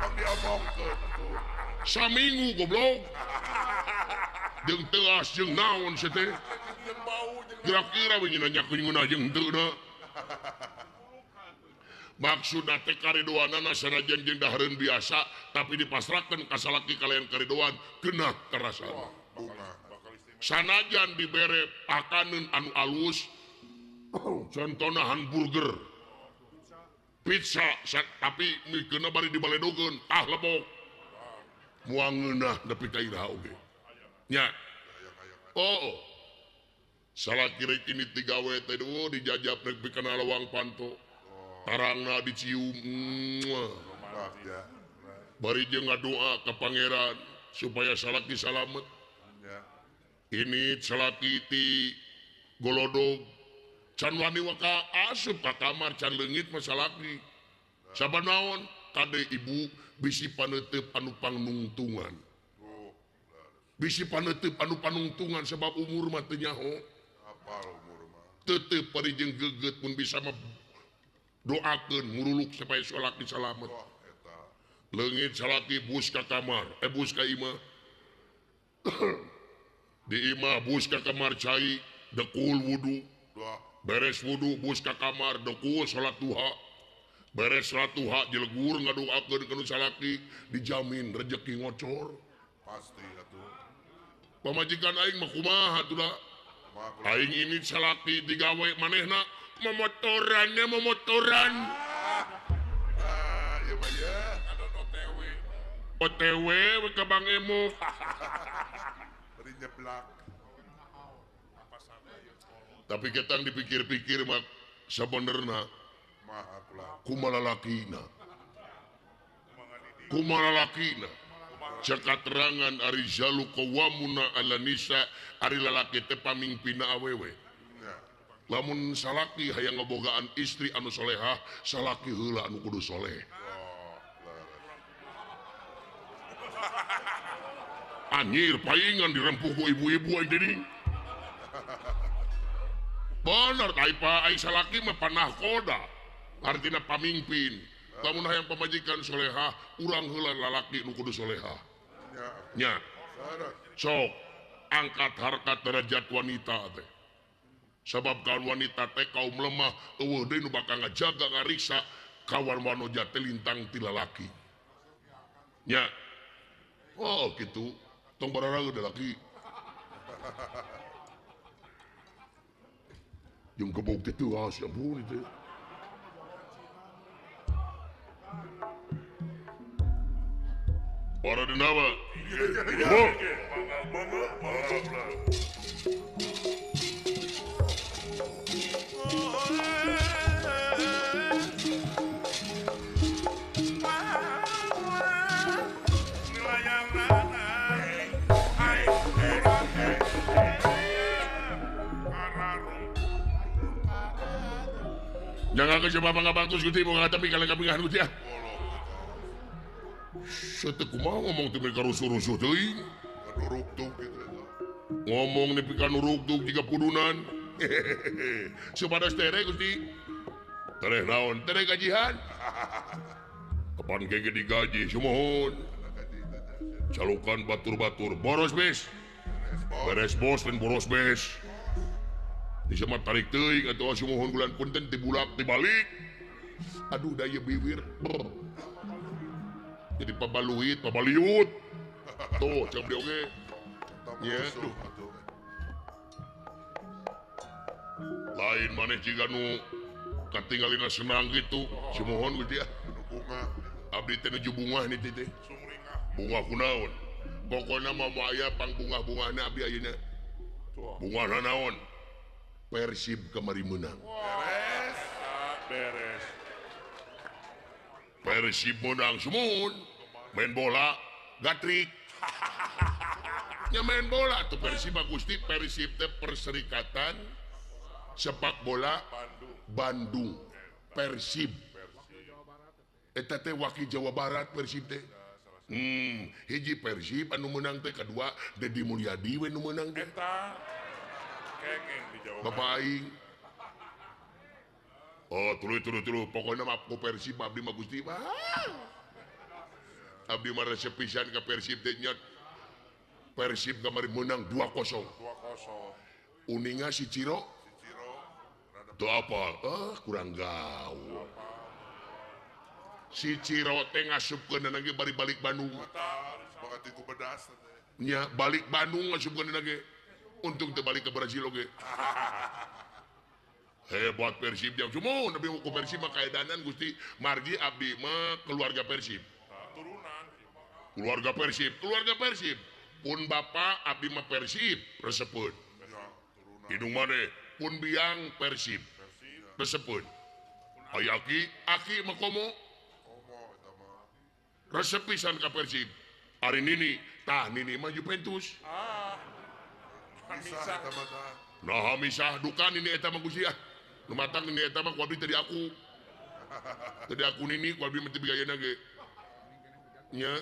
Tong diomongkeun atuh. Saminggu goblok. Jeung teuas jeung naon sia teh. Kira-kira we nanyakeun ngeunah jeung henteu na. Maksudna teh karidoanana sanajan jeung dahareun biasa tapi dipasrahkeun ka salaki kalayan karidoan keunah karasana. Sanajan dibere pakaneun anu alus contona hamburger, pizza tapi mikeunna bari dibaledogeun tah lebok. Moal ngeunah nepi ka iraha oge. Nya. Oh. Salaki rek ini digawe teh duh dijajap nepi kana lawang panto. Tarangna dicium. Bari jeung ngadoa ka pangeran supaya salaki salamet. Ini salaki ti golodog can wani waka asup ka kamar can leungit mah salaki. Sabab naon? Kade ibu bisi paneuteup anu pangnungtungan. Bisi paneuteup anu panungtungan sebab umur mah teu nyaho. Apal umur mah. Tetep bari jeung geget mun bisa mah doakeun muruluk supaya salaki salamet. Leungit salaki bus ka kamar, bus ka imah. Di imah bus ka kamar cai, dekul wudu. Beres wudu bus ka kamar, dekul salat duha. Beres salat duha jelegur ngadoakeun ka nu salaki, dijamin rejeki ngocor. Pasti atuh. Pamajikan aing mah kumaha atuh da. Aing ini salaki digawe manehna memotorannya memotoran. Ah, ieu mah ya. OTW we ka Bang Emo. Bari nyeblak. Tapi ketang dipikir-pikir mah sabenerna kumaha lalakina. Kumaha lalakina. Cakaterangan ari jalu qawamuna ala nisa ari lalaki teh pamingpina awewe. Lamun salaki hayang ngabogaan istri anu solehah, salaki heula anu kudu soleh. Anjir paingan dirempuh ku ibu-ibu aing deui. Bener taipa aing salaki mah panahkoda. Artina pamingpin. Lamun hayang pamajikan solehah, urang heula lalaki nu kudu solehah. Nya. Sok angkat harkat derajat wanita teh. Sabab kaum wanita teh kaum lemah, eueuh deui nu bakal ngajaga ngariksa kawan wanoja teh lintang ti lalaki. Nya. Oh gitu. Tong bararageun da laki. Jeung gebog teh teu ah sia ampun teh. Para denawa. Jangan ke siapa ngabaktus gusti mau ngatapi kalian kapingahan gusti ah. Saya teh kumaha ngomong teh mereka rusuh-rusuh teuing. Nurugdug gitu. Ngomong nepi ka nurugdug jiga pudunan. Supados tere Gusti. Tereh naon? Tereh gajihan. Kapan ge digaji sumuhun. Calukan batur-batur boros bes. Beres bos dan boros bes. Di sama tarik teuing atuh sumuhun bulan punten tibulak tibalik. Aduh da ieu bibir. Brr. Jadi pabaluit, pabaliut. Tuh, cek beli oge. Ya, duh. Lain maneh jiga nu katinggalina senang gitu. Sumuhun Gusti ah. Abdi teh nuju bungah nih teh. Bungah kunaon? Pokona mah aya pangbungah-bungahna abdi ayeuna. Bungahna naon? Persib kamari meunang. Beres. Beres. Persib menang sumuhun. Main bola gatrik. Nya main bola tuh Persib Gusti. Persib teh Perserikatan Sepak Bola Bandung. Persib. Eta teh wakil Jawa Barat Persib teh. Hiji Persib anu menang teh, kedua Dedi Mulyadi we nu meunang teh. Eta kenging di Jawa Barat. Bapak aing. Oh, tuluy pokoknya mah ku Persib abdi mah Gusti. Abdi mah resep pisan ka Persib teh nya. Persib kamari menang 2-0. 2-0. Uninga si Ciro. Si Ciro teu apal. Ah, kurang gaul. Si Ciro teh ngasupkeun ge bari balik Bandung. Nya balik Bandung ngasupkeun ge. Untung teu balik ke Brazil oge. Hebat Persib yang cuma tapi ku Persib mah kaedanan Gusti. Margi abdi mah keluarga Persib. Turunan. Keluarga Persib, keluarga Persib. Pun bapak abdi mah Persib resepeun. Hidung maneh pun biang Persib resepeun. Aya aki, aki mah komo. Resep pisan ka Persib. Ari nini, tah nini mah Juventus. Ah. Misah eta mah tah. Nah misah duka nini eta mah Gusti ah. Nu matang nini eta mah ku abdi teu diaku. Teu diaku nini ku abdi mah teu bigayana ge. Nya.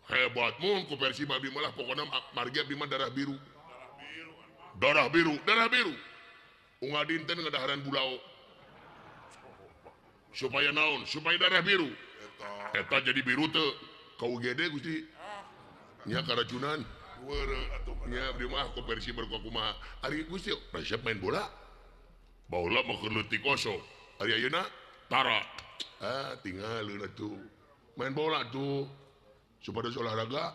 Hebat mun ku Persib abdi malah pokona margi abdi mah darah biru. Darah biru, darah biru. Unggal dinten ngadaharan bulao. Supaya naon? Supaya darah biru. Eta jadi biru teu ka UGD Gusti. Nya karacunan. Nya abdi mah ku Persib berkumaha. Ari Gusti resep main bola. Baheula mah keur leutik osok. Ari ayeuna tara. Ah tinggal atuh. Main bola tuh. Supados olahraga.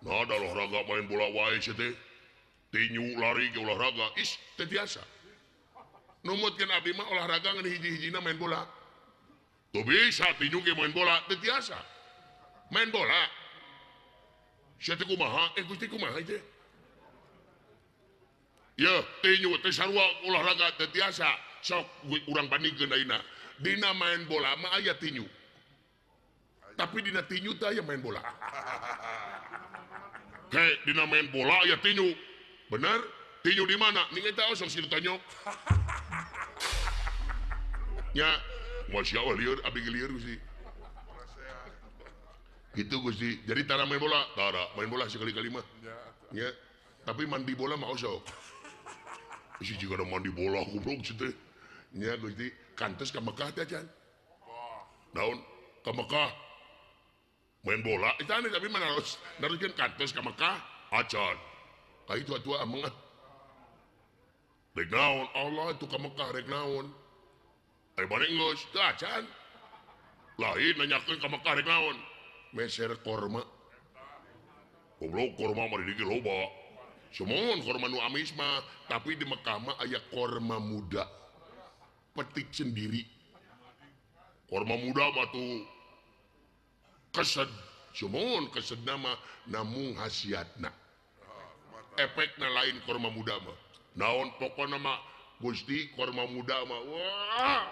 Nah, ada olahraga main bola wae sia teh. Tinju lari ge olahraga. Is teu tiasa. Numutkeun abdi mah olahraga ngan hiji-hijina main bola. Teu bisa tinju ge main bola teu tiasa. Main bola. Sia teh kumaha? Gusti kumaha teh? Ya, tinju teh sarua olahraga teu tiasa. Sok urang bandingkeun ayeuna. Dina main bola mah aya tinju. Tapi dina tinju teh aya main bola. Kayak dina main bola aya tinju. Bener? Tinju di mana? Ning eta sok si tanyok. Nya, masya Allah lieur abdi ge lieur Gusti. Gitu Gusti. Jadi tara main bola, tara main bola sekali-kali mah. Nya, tapi mandi bola mah osok. Isi jika ada mandi bola goblok sih teh. Nya Gusti, kantos ka Mekah teh acan. Naon? Ka Mekah. Main bola, itu aneh tapi mana harus naruskeun kantos ka Mekah acan. Ka itu tua ameng ah. Rek naon? Allah itu ka Mekah rek naon? Ari bade geus teu acan. Lain nanyakeun ka Mekah rek naon? Meser korma. Goblok korma mah di dieu loba. Sumon korma nu amis mah, tapi di Mekah mah aya korma muda. Petik sendiri. Korma muda mah tuh kesed, sumon kesedna mah namung hasiatna. Efekna lain korma muda mah. Naon pokona mah Gusti korma muda mah wah.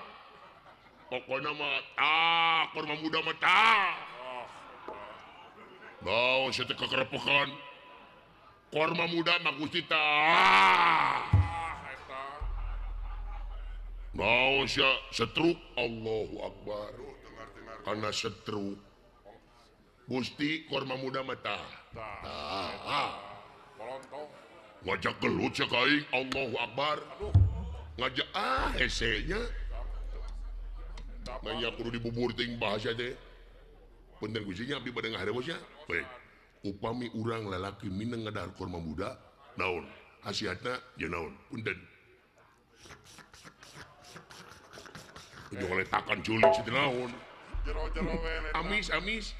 Pokona mah ah korma muda mah tah. Naon sia teh kekerepokan. Korma muda mah Gusti tah. Naon sia setruk Allahu Akbar. Karena setruk Gusti korma muda mah tah. Tah. Ngajak gelut sia ka aing Allahu Akbar. Ngajak ah hese nya. Nanya kudu dibubur ting bahasa teh. Punten Gusti nya abdi bade ngaharewos nya. Baik. Upami urang lalaki mineng ngadahar korma muda naon? Hasiatna ya naon? Punten. Ujung letakan culik si naon. Amis amis.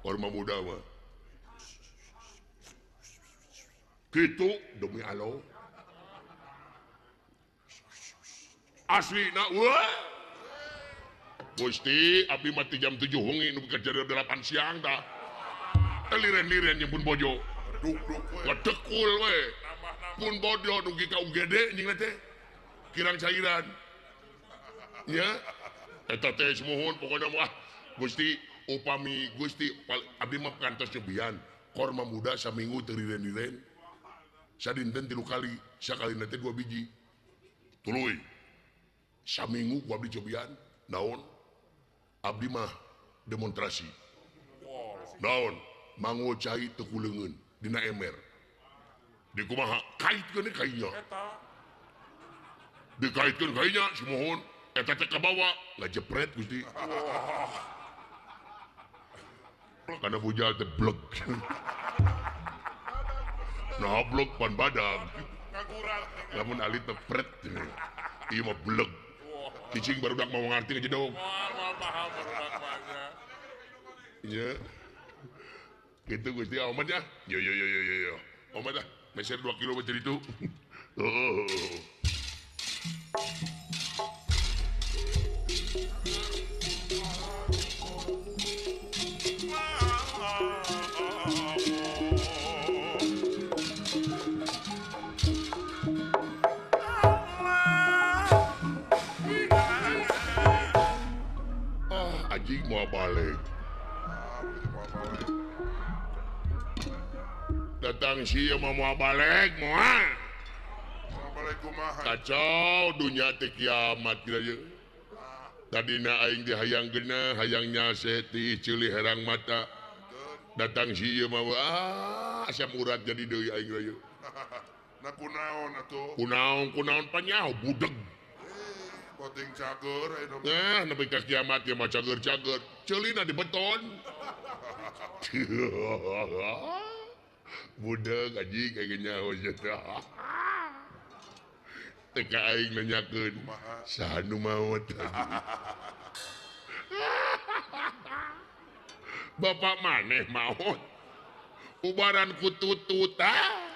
Korma muda mah. Gitu demi Allah. Asli na wah. Gusti abdi mati jam 7 wengi nu kerja 8 siang tah. Liren-liren jeung pun bojo. Ngedekul we. Pun bojo dugi ka UGD jeung teh. Kirang cairan. Nya eta teh sumuhun pokona mah Gusti upami Gusti abdi mah kantos nyobian korma muda saminggu teu liren-liren. Sadinten 3 kali, sakalina teh 2 biji. Tuluy. Saminggu ku abdi cobian, naon? Abdi mah demonstrasi. Naon? Mango cai teu kuleungeun dina ember. Di kumaha? Kaitkeun kainya. Dikaitkeun kainya sumuhun eta teh kabawa ngajepret Gusti. Karena bujal teh blek. Nah blek pan badag. Lamun alit teh pret. Ieu mah blek. Cicing barudak mau ngarti ngejedog. Moal paham barudak mah nya. Iya. Gitu Gusti omat ya. Yo yo yo yo yo. Omat ah, meser 2 kilo macam itu. Oh. Ah, anjing mau balik. Datang sih mau balik moal. Kacau dunia teh kiamat kira ye. Tadina aing di hayang geuna, hayang nyase ti ceuli herang mata. Datang si ieu mah ah asam urat jadi deui aing ieu. Na kunaon atuh? Kunaon kunaon panyaho budeg. Poting cager ayeuna. Nah, nepi ka kiamat ieu mah cager-cager. Ceulina di beton. Budeg anjing aing nyaho sia. Teka aing nanyakeun saha nu maot. Bapak maneh maot ubaran ku tutut ah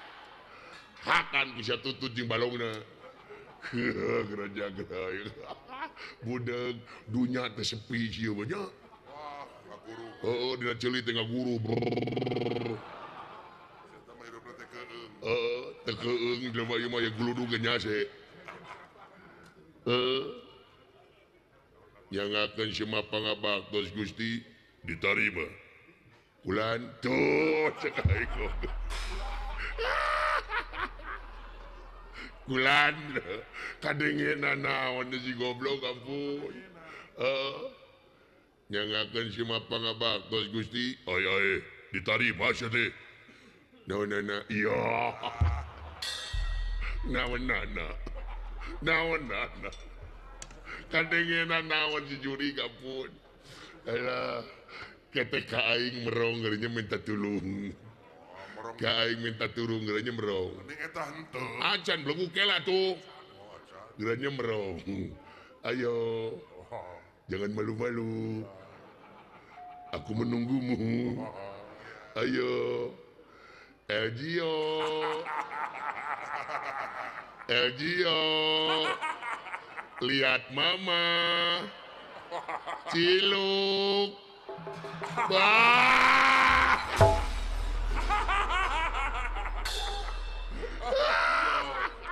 hakan bisa tutut jeung balongna. Geraja gerai budeg dunya teh sepi ieu mah nya. Wah, ngaguru. Heeh, dina ceuli teh ngaguru. Eta mah hirupna teh keung. Heeh, teh keung jelema ieu mah ya guludug ge nyase. Heeh. Nyangakeun semua pangabaktos Gusti ditarima. Kulan tuh cek aing. Kulan kadengena naon si goblok ampun. Heeh. Nyangakeun semua pangabaktos Gusti. Ay ay ditarima sia teh. Naonana iya. Naonana. Naonana. Kadengena naon si juri ampun. Alah ketek ka aing merong geurnya minta tulung. Ka aing minta tulung geurnya merong. Mending eta henteu. Acan belegu kela tuh. Geurnya merong. Ayo. Jangan malu-malu. Aku menunggumu. Ayo. Elgio. Elgio. Lihat mama. Ciluk. Bah.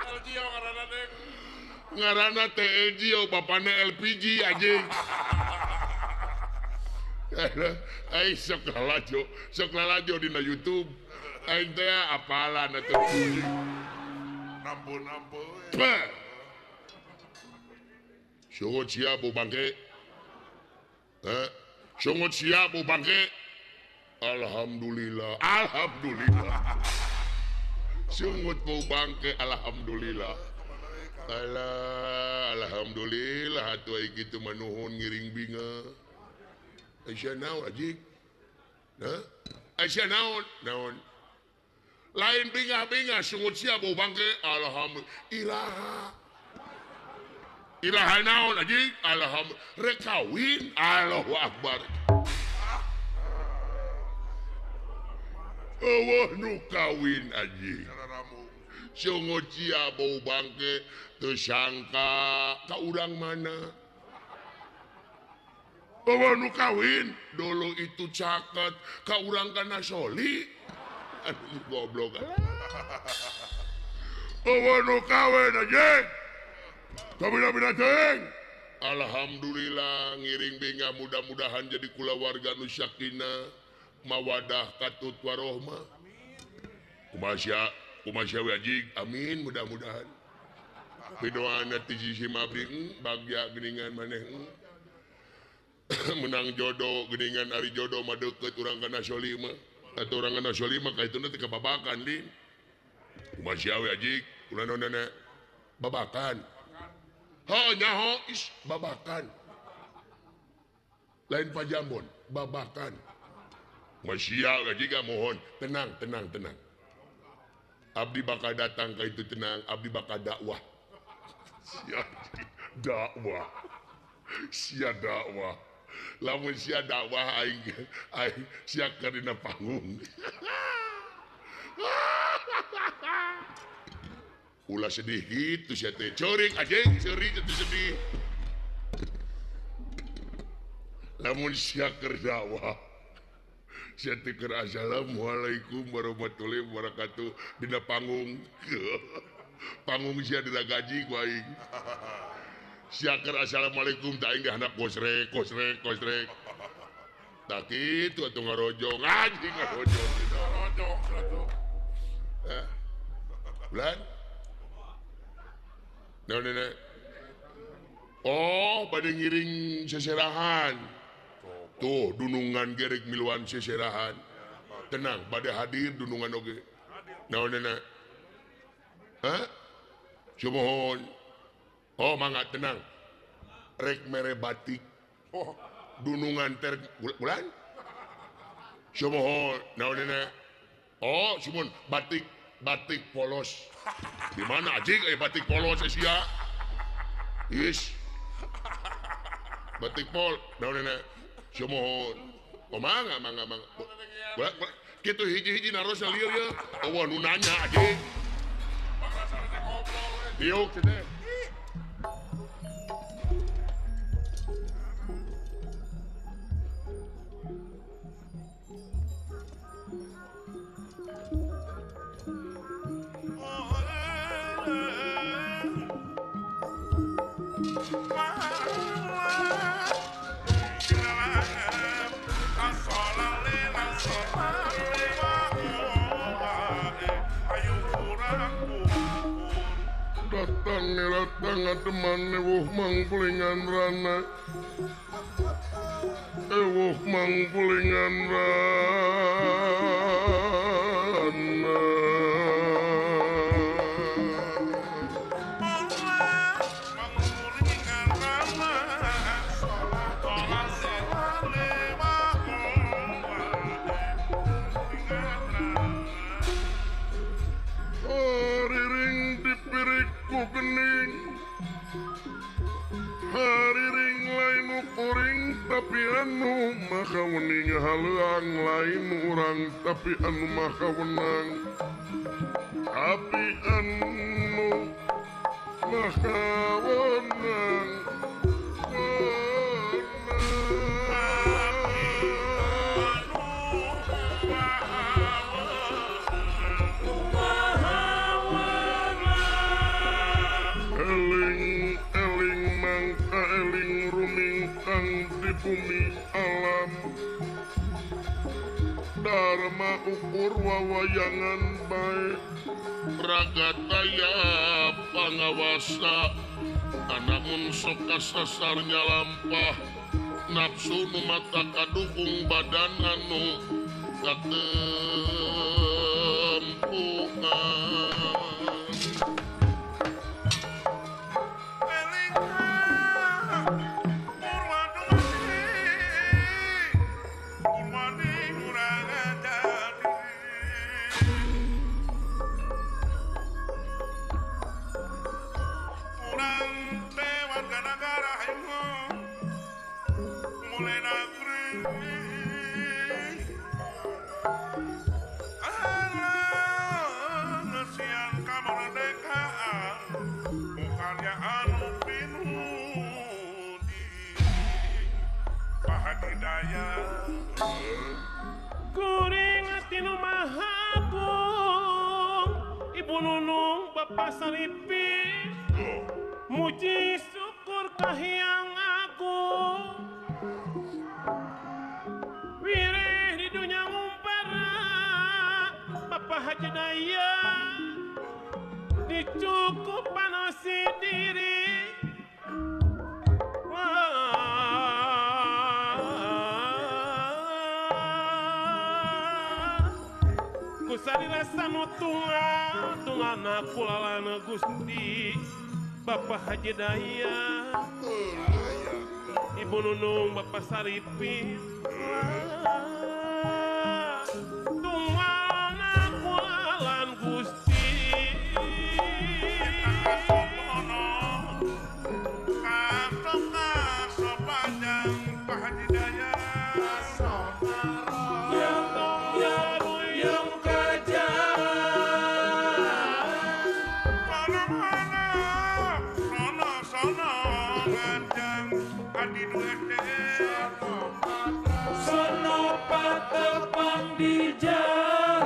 Elgio ngaranna teh. Ngaranna teh Elgio, bapana LPG anjing. Ai sok lalajo dina YouTube. Aing teh apalan atuh. Nampun-nampun. Sungut sia bu bangke. Sungut sia bu bangke. Alhamdulillah. Alhamdulillah. Sungut bu bangke alhamdulillah. Alah, alhamdulillah atuh ai kitu mah nuhun ngiring binga. Aisyah naon ajik? Hah? Aisyah naon? Naon? Lain bingah-bingah sungut sia bu bangke. Alhamdulillah. Ilaha. Ilaha naon anjing? Alhamdulillah. Rek kawin. Allahu Akbar. Eueuh nu kawin anjing. Sungut sia bau bangke teu sangka ka urang mana. Eueuh nu kawin dulu itu caket ka urang kana soli. Aduh goblok. Eueuh nu kawin anjing. Alhamdulillah ngiring bingah mudah-mudahan jadi kulawarga nu sakinah mawadah katut warohmah. Kumaha sia we anjing? Amin mudah-mudahan. Pidoana ti sisi mabri bagja geuningan maneh. Menang jodoh geuningan ari jodoh mah deukeut urang kana soli mah. Atuh urang kana soli mah ka ituna teh kababakan di. Kumaha sia we anjing? Ulah naonana babakan. Ho nyaho is babakan. Lain pajambon, babakan. Masya juga mohon tenang tenang tenang. Abdi bakal datang ke itu tenang, abdi bakal dakwah. Sia dakwah. Sia dakwah. Lamun sia dakwah aing aing sia keur dina panggung. Ulah sedih gitu sia teh. Ceurik anjing, ceurik teh sedih. Lamun sia keur dakwah. Sia teh keur assalamualaikum warahmatullahi wabarakatuh dina panggung. Panggung sia dina gaji ku aing. Sia keur assalamualaikum teh aing dihandap kosrek kosrek kosrek. Tah kitu atuh ngarojong anjing ngarojong. Ngarojong atuh. Bulan? No, no, no. Oh, pada ngiring seserahan. Tuh, dunungan gerek miluan seserahan. Tenang, pada hadir dunungan oge. No, no, no. Hah? Sumuhun. Oh, mangga tenang. Rek mere batik. Oh, dunungan ter bulan? Sumuhun. No, no, no. Oh, sumuhun batik. Batik polos. Di mana anjing batik polos sia? Is. Batik pol, naon. Sumuhun. Oh mangga mangga mangga. Boleh kitu hiji-hiji narosna lieur ye. Oh nu nanya anjing. Diuk teh. Datang datang teman ewuh mangkulingan rana ewuh mangkulingan rana gening hariring lain kuring tapi anu maka wening haleuang lain urang tapi anu maka wenang tapi anu maka wenang. Bumi alam Dharma ukur wawayangan bae ragataya pangawasa anamun sok kasasar nyalampah nafsu nu mata kadukung badan anu katempuan. Kuring ati nu maha agung Ibu Nunung Bapak Saripi muji syukur ka Hyang Agung wireh di dunya ngumpara Bapak Haji Daya dicukupan si diri. Kusari rasa nu tunggal tunggalna kulalana Gusti Bapak Haji Daya Ibu Nunung Bapak Saripi tunggalna kulalan Gusti. Di jalan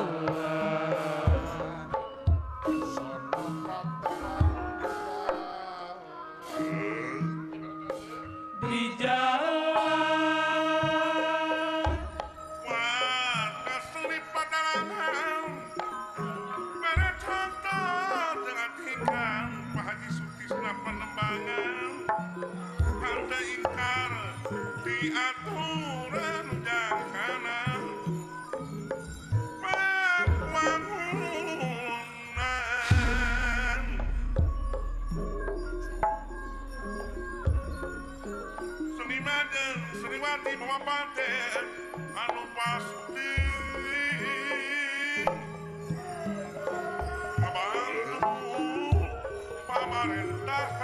di jalan warga selip padalangan pada contoh dengan ikan Pak Haji Sutisna Penembangan hanta ingkar di aturan jangkanan. Seniwati bawa paten anu pasti ngabantu pamarentahan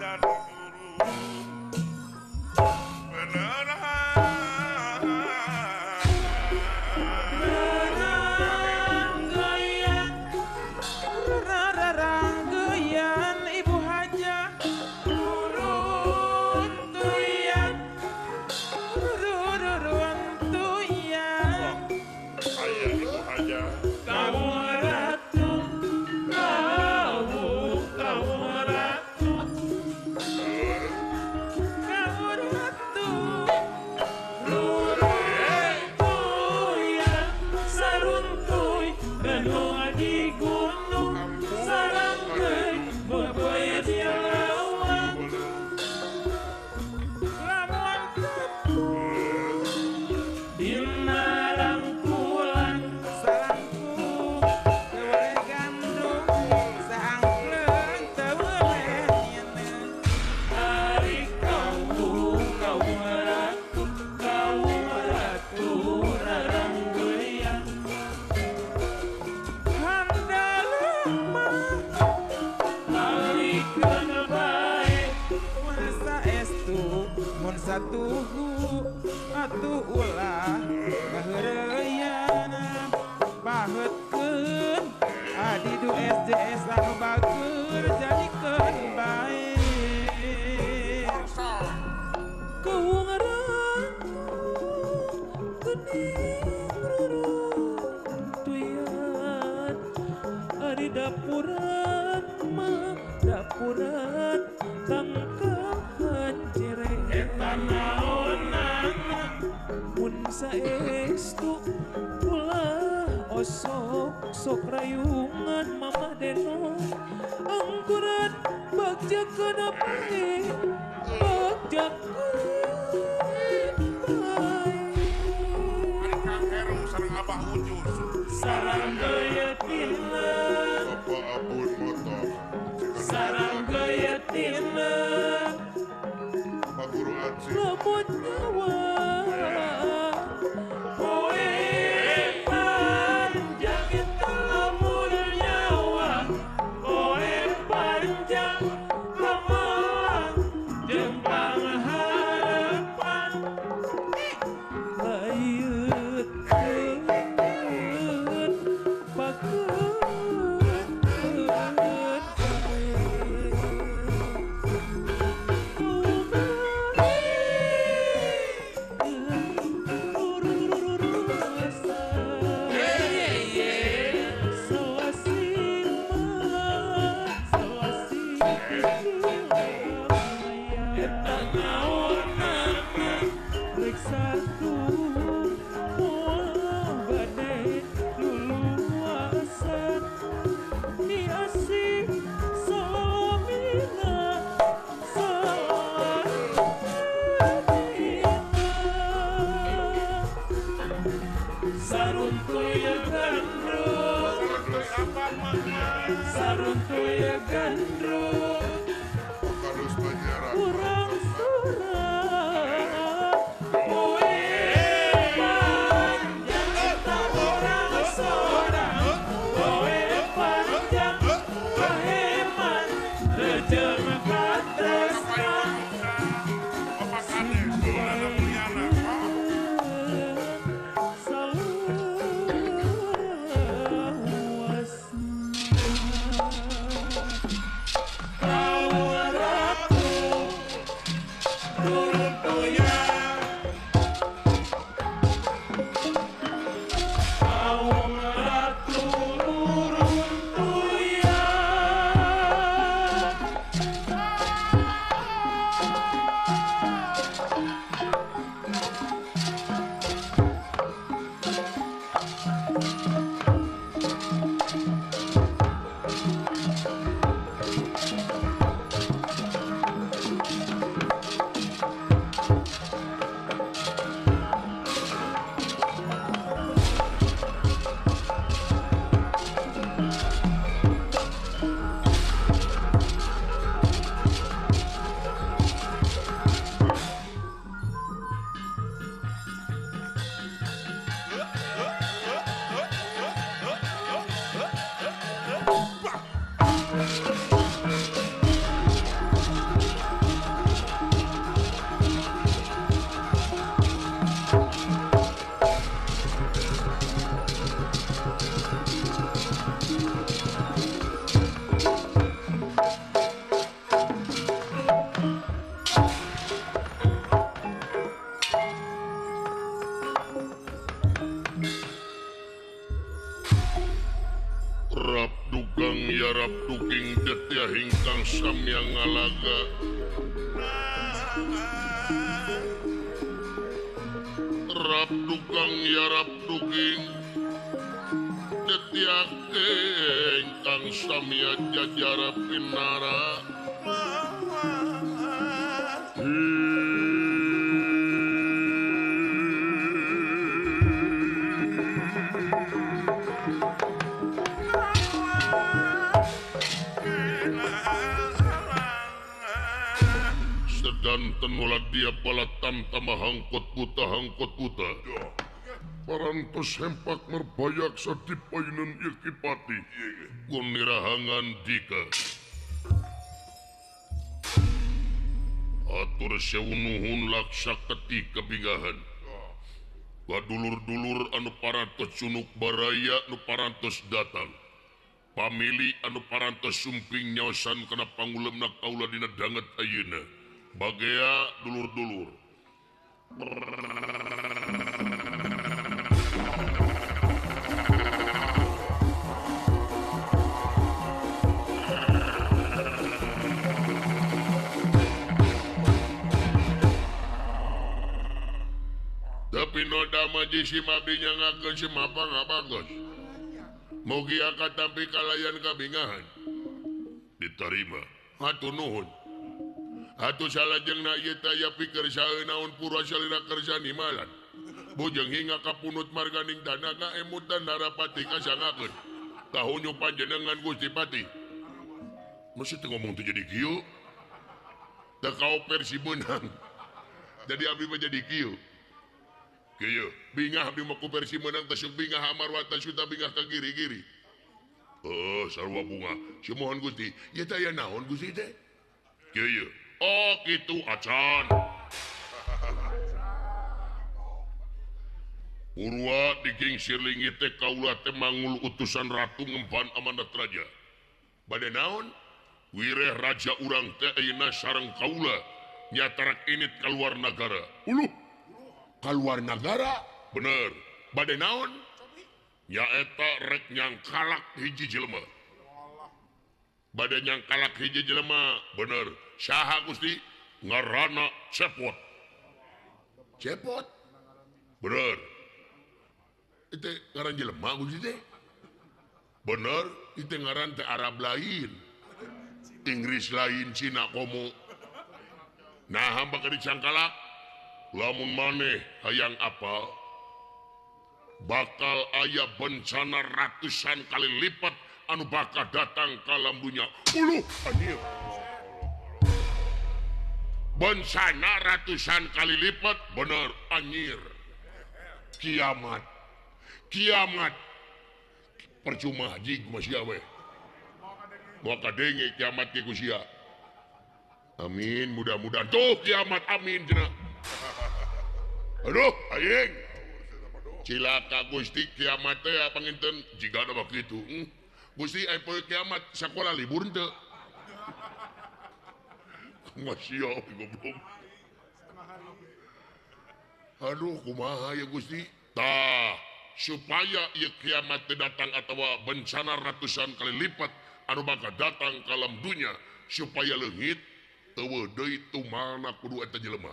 dari guru beneran. atuh ulah ngaheureuyana baheutkeun adi du SJS anu bager jadikeun bae kawungaran geuning ruruntuyan ari dapuran mah dapuran tangkahan jere eta naonana mun saestu ulah osok sok rayungan Mama Deno angkuran bagja kana bae bagja bae ari Kang Heru sareng Abah Ujus sareng geyetina Bapak Abun motor sareng geyetina Pak Guru Aci lamun nyawa poe panjang eta lamun nyawa poe panjang kamelang jeung pangharapan layeutkeun pakeun Saruntuya gandrung Kadus Banjaran kurang sorang poe panjang eta urang sorang poe panjang kaheman rejeng katresna Bapak Kades Lana Mulyana Rap dugang yarap duking detya hingkang samya ngalaga Rap dugang yarap duking detya hingkang samya jajara pinara Sedanten ulah dia palatan tambah hangkot buta parantos hempak merbayak sadipayunan Irkipati gunirahangan dika atur sewu nuhun laksa ketika bigahan. Ka dulur-dulur anu parantos cunuk baraya nu parantos datang. Pamili anu parantos sumping nyaosan kana pangulemna kaula dina danget ayeuna. Bagea dulur-dulur. Tapi noda maji si mabdi nyangakeun si mapa ngabagos. Mugi akan tampi kalayan kabingahan. Diterima. Hatur nuhun. Atuh salajengna ieu teh aya pikir saeun naon purwa salira kersa nimalan. Bujeng hingga kapunut marganing tanah kaemutan narapati kasangakeun. Kahunyu panjenengan Gusti Pati. Mesti teu ngomong teu jadi kieu. Teu kaoper si beunang. Jadi abdi mah jadi kieu. Kieu, bingah abdi mah ku versi meunang teh sok bingah amarwata suta bingah ka giri-giri. Oh, sarua bunga. Sumuhun Gusti. Ieu teh aya naon Gusti teh? Kieu. Oh, kitu acan. Purwa digingsir linggih teh kaula teh mangul utusan ratu ngempan amanat raja. Bade naon? Wireh raja urang teh ayeuna sareng kaula nyatarak init kaluar nagara. Uluh. Kaluar nagara? Bener. Bade naon? Nyaeta rek nyangkalak hiji jelema. Bade nyangkalak hiji jelema. Bener. Saha Gusti? Ngaranna Cepot. Cepot? Bener. Itu ngaran jelema Gusti teh? Bener, itu ngaran teh Arab lain. Inggris lain, Cina komo. Nah, hamba bakal dicangkalak. Lamun maneh hayang apa? Bakal aya bencana ratusan kali lipat anu bakal datang ka alam dunya. Uluh, anjir. Bencana ratusan kali lipat, bener, anjir. Kiamat. Kiamat. Percuma haji ku sia we. Moal kadenge kiamat ge ku sia. Amin, mudah-mudahan tuh kiamat amin cenah. Aduh, aing. Cilaka Gusti kiamat teh panginten jigana mah kitu. Gusti aya poe kiamat sakola libur henteu. Kumaha sia goblok. Aduh, kumaha ya Gusti? Tah, supaya ieu kiamat teu datang atawa bencana ratusan kali lipat anu bakal datang ka alam dunya supaya leungit eueuh deui tumana kudu eta jelema.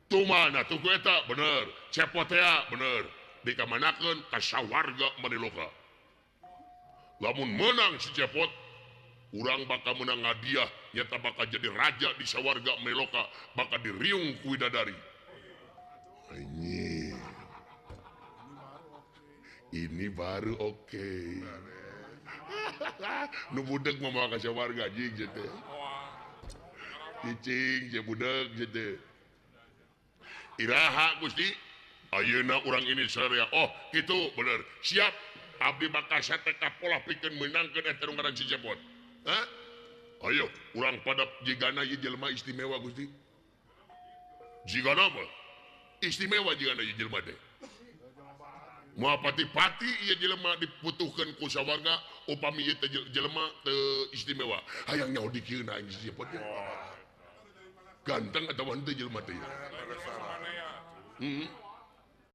Tumana tuh ku eta bener, Cepot teh bener, dikamanakeun ka sawarga Maniloka. Lamun menang si Cepot, urang bakal menang hadiah, nyata bakal jadi raja di sawarga Maniloka, bakal diriung ku widadari. Anjir. Ini baru oke. Nu budeg mah moal ka sawarga jing teh. Cicing je budeg je teh. Iraha Gusti, ayeuna urang ini sararea. Oh, kitu bener. Siap. Abdi bakal sateka pola pikeun meunangkeun eta nu ngaran si Cepot. Hah? Ayo, urang pada jigana ieu jelema istimewa Gusti. Jigana mah istimewa jigana ieu jelema teh. Moal pati-pati ieu jelema diputuhkeun ku sawarga upami ieu teh jelema teu istimewa. Hayang nyaho dikieuna aing si Cepot teh. Ganteng atawa henteu jelema teh.